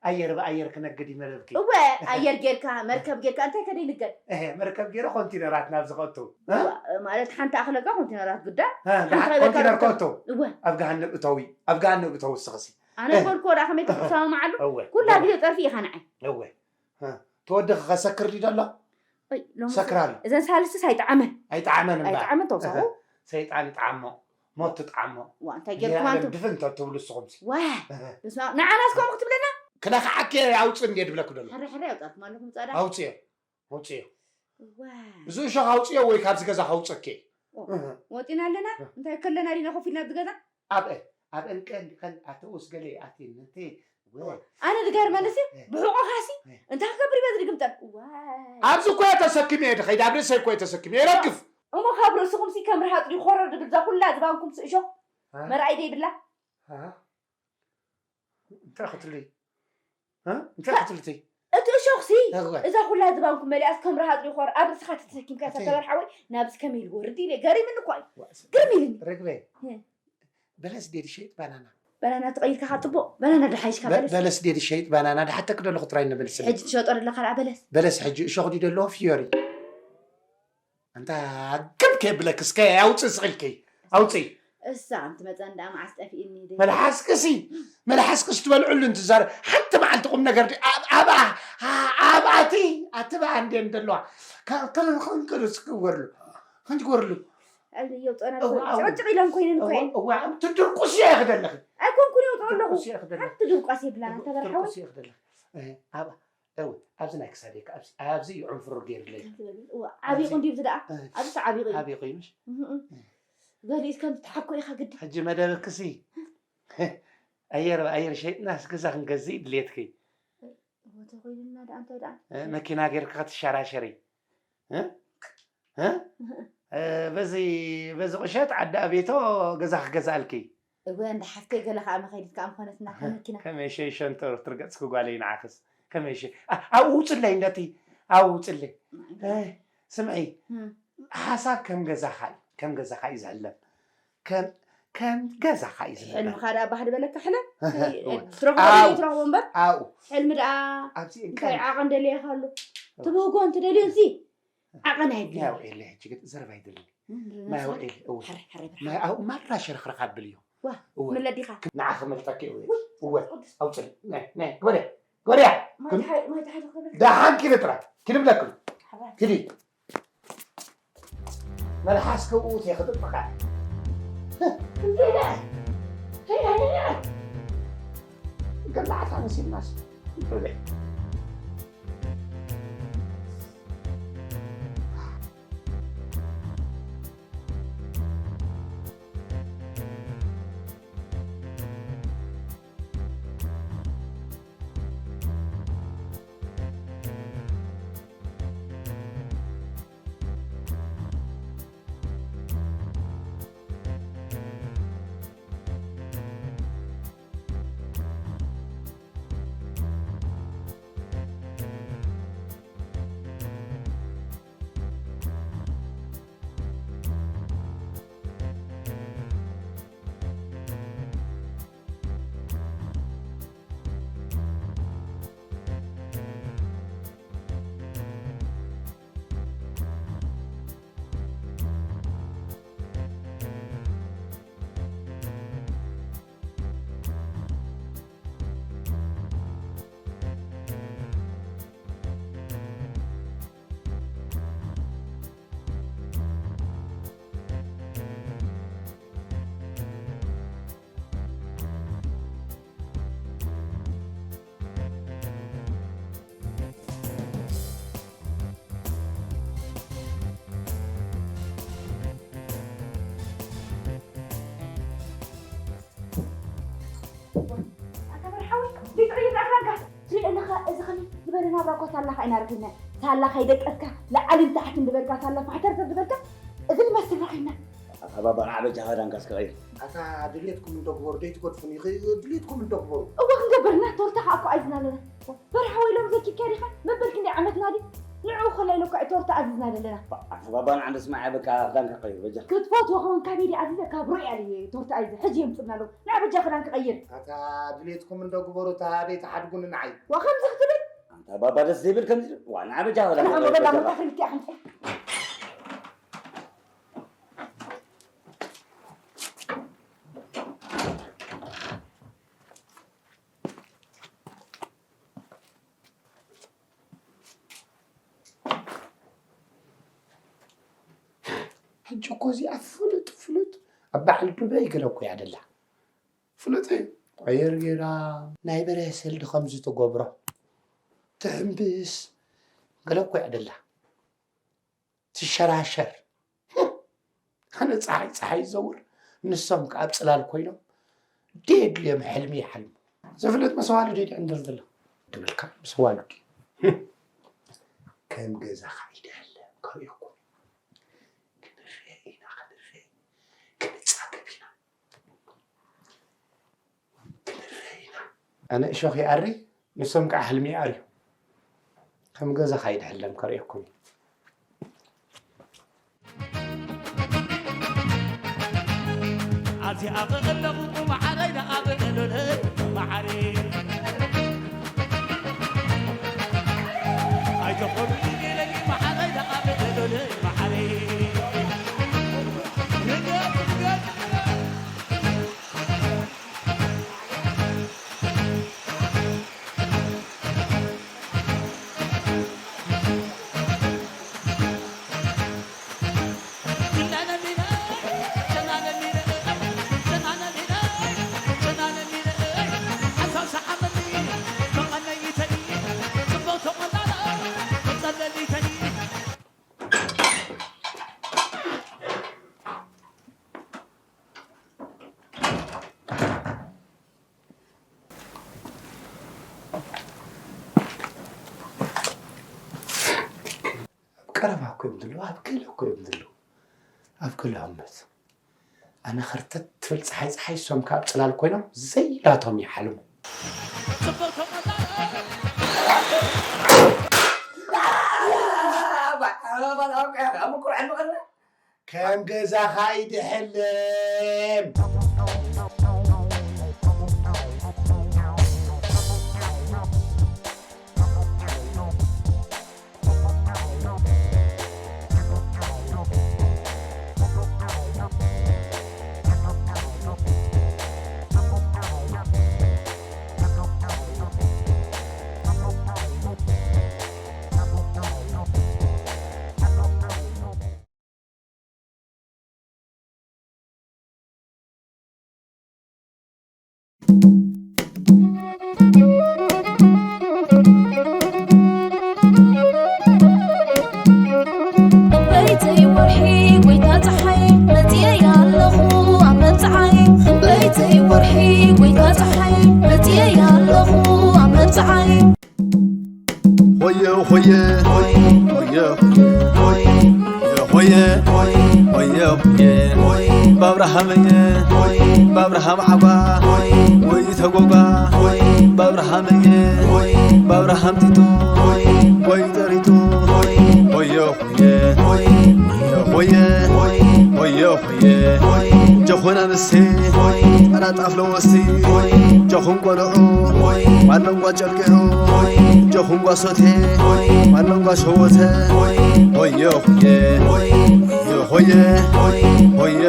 ኣየር ብኣየር ክነግድ እዩ መደብኪ። እወ፣ ኣየር ጌርካ፣ መርከብ ጌርካ፣ እንታይ ከ ደይንገድ? እሄ፣ መርከብ ገይረ ኮንቲነራት ናብዚ ከእቱ። እ? እወ፣ ማለት ሓንቲ ኣኽለካ ኮንቲነራት ግዳ፣ እ፣ ሓንቲ ደሓን ከበካ ኮንቲነር ዶ-፣ ከእቱ። እወ። ኣብ ገሃነብ እተዊ፣ ኣብ ገሃነብ እተዊ እስኽሲ። ኣነ እ። በልኮ ደኣ ከመይ ክትሰማማዓሉ? እወ። ኩላ እወ። ግዜ ጸርፊ ኢኻ ንዓይ። እወ። እ። ተወድኺ ከሰክር ድዩ ደሎ? እይ፣ ሎሚ ሰክራሉ። እዘን ሳልስስ ኣይጠዓመን። ኣይጠዓመን እምባ። ኣይጠዓመን ተውሳኹ። እህ፣ ሰይጣን ይጠዓሞ፣ ሞት ትጠዓሞ። ዋ፣ እንታይ ጌርኩም የዓለም ኣንቱ? ድፍን እንተ ትብሉ ንስኹምሲ። ዋ፣ እህ። በስመ ኣብ። ንዓናስ ከምኡ ክትብለና? ክነኽዓኪ ኣውፅእ እንድየ ድብለኪ ደሎ። ሕረ፣ ሕረ ያውጣልኩም ኣለኩም ጻዳ። ኣውፅዮ፣ ኣውፅዮ። ዋ። እዚ እሾኽ ኣውፅዮ ወይ ካብዚ ገዛ ከውፅእኪ። ኦ፣ እህ። ወፂና ኣለና? እህ። እንታይ ከለና ዲና ኮፍ ኢልና ኣብዚ ገዛ? ኣብ፣ ኣብ እንቀን ከን ኣተውስ ገለ ኣቲ ነቲ ወ-፣ ኣነ ዝገርመንሲ፣ እ። ብሕቆኻሲ፣ እ። እንታይ ክገብር እዩ በዚ ድግምጠል? ዋይ። ኣብዚ እኮ እየ ተሰኪመ እየ ድኸይድ፣ ኣብ ርእሰይ እኮ እየ ተሰኪመ እየ ረግፍ። እሞ ካብ ርእስኹም ሲ ከም ርሃፅ ድዩ ኮረር ድብል እዛ ኩላ ዝባንኩም ሲ እሾኽ እ? መርኣይ ደይብላ? እ? እንታይ ክትብሊ? እ? እንታይ ክትብልቲ? እቲ እሾኽ ሲ እወ። እዛ ኩላ ዝባንኩም መሊኣስ ከም ርሃፅ ድዩ ኮረር ኣብ ርእስኻ ተተሰኪምካ እተ- ተበርሓወይ ናብዚ ከመይ ኢሉ ወርድ ኢለ ገሪምኒ እኳ እዩ። ዋ፣ ስ- ግርም ኢልኒ። ርግበ። እ። በለስ ድየ ድሸይጥ ባናና? ባናና ተቐይርካ ካብ ጽቡቕ። ባናና ድሓይሽካ በ- በለስ። በለስ ድየ ድሸይጥ ባናና? ድሓተክ ደለኹ ጥራይ ንበልስለይ። ሕጂ ትሸጦ ደለኻ ደኣ በለስ። በለስ ሕጂ እሾኽ ድዩ ደለዎ ፍዮሪ? ኣንታ ግብ ከየብለክ እስከ ኣውፅእ ስቕ ኢልኪ። ኣውፅእ። እሳ ኣንቲ መፀን ደኣ መዓስ ጠፊእኒ ደ? መልሓስክሲ፣ መልሓስክስ ትበልዕሉ እንትዛረብ ሓንቲ መዓልቲ ቁም ነገር ድዩ? ኣብ- ኣብኣ ኣብኣቲ ኣቲ ብኣ እንድየን ዘለዋ። ከ- ከ- ከንክርስ ክወርሉ። ከንትጎርሉ። የውፅኦና እዋ፣ እዋ። ጭቕጭቕ ኢለን ኮይነን እኮ እዋ፣ እየን። እዋ፣ ትድርቁስ እየ ክደለኺ። ኣይኮንኩን የውፅኦ ኣለኹ። ትድርቁስ እየ ክደለኺ። ሓንቲ ድርቋስ የብላን፣ ኣንተ በርሓወይ። ትድርቁስ እየ ክደለኺ። እ፣ ኣብ፣ እው፣ ኣብዚ ናይ ክሳደይ ከ፣ ኣብዚ፣ ኣብዚ እዩ ዕንፍሩር ገይሩለይ። እዋ፣ ዓብዪ ኣብዚ፣ ቁንዲ ብዚ ደኣ። እ፣ ኣብዚ ዓብዪ ቁንዲ። ዓብዪ ኮይኑሽ? እህ፣ እህ። እ። ገሊኡስ ከም ትሓኮ ኢኻ ግዲ። ሕጂ መደብክሲ። ኣየር፣ ኣየር ሸይጥናስ ገዛ ክንገዝእ ድሌትኪ። እዎ፣ ተኾይኑልና ደኣ እንታይ ደኣ? እ፣ መኪና ጌርካ ክትሸራሸሪ። እ? እ? እ፣ በዚ፣ በዚ ቁሸት ዓዲ ኣቤቶ ገዛ ክገዝኣልኪ። እወ፣ እንዳ ሓፍተይ ገለ ከኣ መኸይዲት ከኣ ምኾነትና ከም መኪና። ከመይ ሸይሸንተር ትርገጽኪ ጓለይ ንዓኽስ? ከመይ ሸ-፣ ኣ-፣ ኣብኡ ውጽለይ እንደቲ፣ ኣብኡ ውጽለይ። ማይ። እ፣ ስምዒ፣ እም። ሓሳብ ከም ገዛኻ እዩ፣ ከም ገዛኻ እዩ ዝሕለም። ከም፣ ከም ገዛኻ እዩ ዝሕለም። ሕልምኻ ደኣ ባህ ዝበለካ ሕለም። እወ። ትረኽቦ ኣው። ትረኽቦ እምበር። ኣው። ሕልሚ ደኣ ኣብዚ እንታይ እንቀን። ዓቐን ደልየካ ኣሎ? ትብህጎ እንትደልዮንሲ ዓቐን ኣየድልዮን። ማይ ኣውዒለ ሕጂ ግን ዘረባ ኣይደልን። እም፣ ማይ ኣውዒለ፣ እወ። ሕረ፣ ሕረ፣ ማይ ኣው-፣ ማራ ሸርኽርኽ ኣብልዮ። ዋ፣ እወ። ምለዲኻ። ንዓ ክመልጠኪ እወ። ውይ፣ እወ። ቅዱስ። ኣውፅል። ናይ፣ ናይ፣ ግበርያ። ግበርያ። ማይ ክም-፣ ተሓ-፣ ማይ ተሓ-፣ ክብል። ደሓን ኪዲ ጥራይ። ኪዲ ብለኩም። ሓባር። ኪዲ። መልሓስ ክብኡ እየ ክጥብቃ። ገላዕታ መሲልናስ። ኣታ መርሓዊ፣ ዘይትቕይር ኣኽራንካ ትሪኦ ኣለኻ። እዚ ኸመይ ዝበለ ናብራ እኳ ሳላኻ ኢና ረኺብና። ሳላ ከይደቀስካ፣ ላዕልን ታሕትን ዝበልካ፣ ሳላ ፋሕተርተር ዝበልካ፣ እዚ ንመስል ረኺብና። ኣታ ባባ፣ ንዓ በጃኻ ዳንካ እስከ ቀይር። ኣታ ድልየትኩም እንዶ ግበሩ፣ ደይትገድፉኒ፣ ድልየትኩም እንዶ ግበሩ። እወ ክንገብር ኢና፣ ቶርታ ኸኣ እኮ ኣዚዝና ኣለና። በርሓዊ ኢሎም ዘኪርካ ዲኻ? መበል ክንደይ ዓመትና ድዩ? ንዕኡ ከላ ኢሉ እኳ እዩ ቶርታ ኣዚዝና ዘለና። ኣታ ባባ፣ ንዓ እንዶ ስማዕ፣ በቃ ክዳንካ ቀይር በጃ። ክትፈትዎ ከውን ካበይ ድዩ ኣዚዘ? ካብ ሮያል እየ ቶርታ ኣዚዘ። ሕጂ የምጽእና ኣለዉ። ንዓ በጃ ክዳን ክቐይር። ኣታ ድልየትኩም እንዶ ግበሩ፣ እታ ኣበይ ትሓድጉኒ ንዓይ? ዋ፣ ከምዚ ክትብል? ኣንታ ባባ ደስ ዘይብል ከምዚ። ዋ፣ ንዓ በጃ ክዳን ንዓ ቀይር በላ በጃ። መታ ክልቲኣ ሓንቲ። ሕጂ እኮ እዚኣ ፍሉጥ ፍሉጥ ኣብ በዓል ዱበይ ገለ እኮ እያ ደላ። ፍሉጥ እዩ። ቆየር ጌራ ናይ በርሀ ሰልዲ ከምዚ ትገብሮ፣ ትሕምብስ፣ ገለ እኮ እያ ደላ። ትሸራሸር። ኣነ ጸሓይ ጸሓይ ይዘውር፣ ንሶም ከኣ ኣብ ጽላል ኮይኖም ደየድልዮም ሕልሚ ይሓልሙ። ዘፍለጥ መሰዋልዲ ድዩ ዕንድር ዘሎ? ትብልካ መሰዋልዲ። ከም ገዛኻ ይደለ ከርእየኩም። ኣነ እሾኽ ይኣሪ፣ ንሶም ከዓ ሕልሚ ይኣርዩ። ከም ገዛ ካይድ ሕለም ከርእየኩም እዩ። ኣዚኣ ቐቐለኹ መዓረይ ደኣ በሎለይ መዓረይ። ኣይተኾርኒ ገለኒ መዓረይ ደኣ በሎለይ መዓረይ። ርገጥ፣ ርገጥ፣ ርገጥ። ኣብ ቀረባ እኮ እዮም ዘለዉ፣ ኣብ ገለ እኮ እዮም ዘለዉ። ኣብ ገለ እምነት ኣነ ኸርተት ትብል ፀሓይ፣ ፀሓይ፣ እሶም ካብ ፅላል ኮይኖም ዘይላቶም ይሓልሙ። ከም ገዛኻ ይድሕልም። በይተይ ወርሒ ጎይታ ፀሓይ መፅየ ኣለኹ ኣብ መብፅዓይ። በይተይ ወርሒ ጎይታ ፀሓይ መፅየ ኣለኹ ኣብ መብፅዓይ። ሆየ ሆየ ሆየ ሆየ ሆየ ሆየ ሆየ ሆየ ባብርሃመየ ባብርሃም ዓጓ ወይ ተጎጓ ባብርሃመየ ባብርሃም ቲቶ ወይ ጠሪቶ ሆየ ሆየ ሆየ ሆየ ሆየ ሆየ ጀኾና ንስቴ ጠራጣፍ ለወስቲ ጀኹም ቆልዑ ማለንጓ ጨልቂዑ ጀኹም ጓሶቴ ማለንጓ ሸወተ ሆየ ሆየ ሆየ ሆየ ሆየ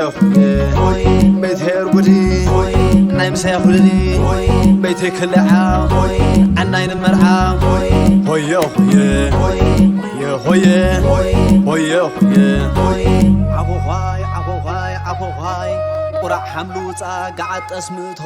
ሆየ ቤት ሄር ጉዲ ናይ ምሳያ ኩልሊ ቤት ክልዓ ዓናይ ንመርዓ ሆየ ሆየ ሆየ ሆየ ሆየ ሆየ ዓኾዃይ ዓኾዃይ ዓኾዃይ ቁራዕ ሓምሉ ውፃ ገዓጠስ ምእቶ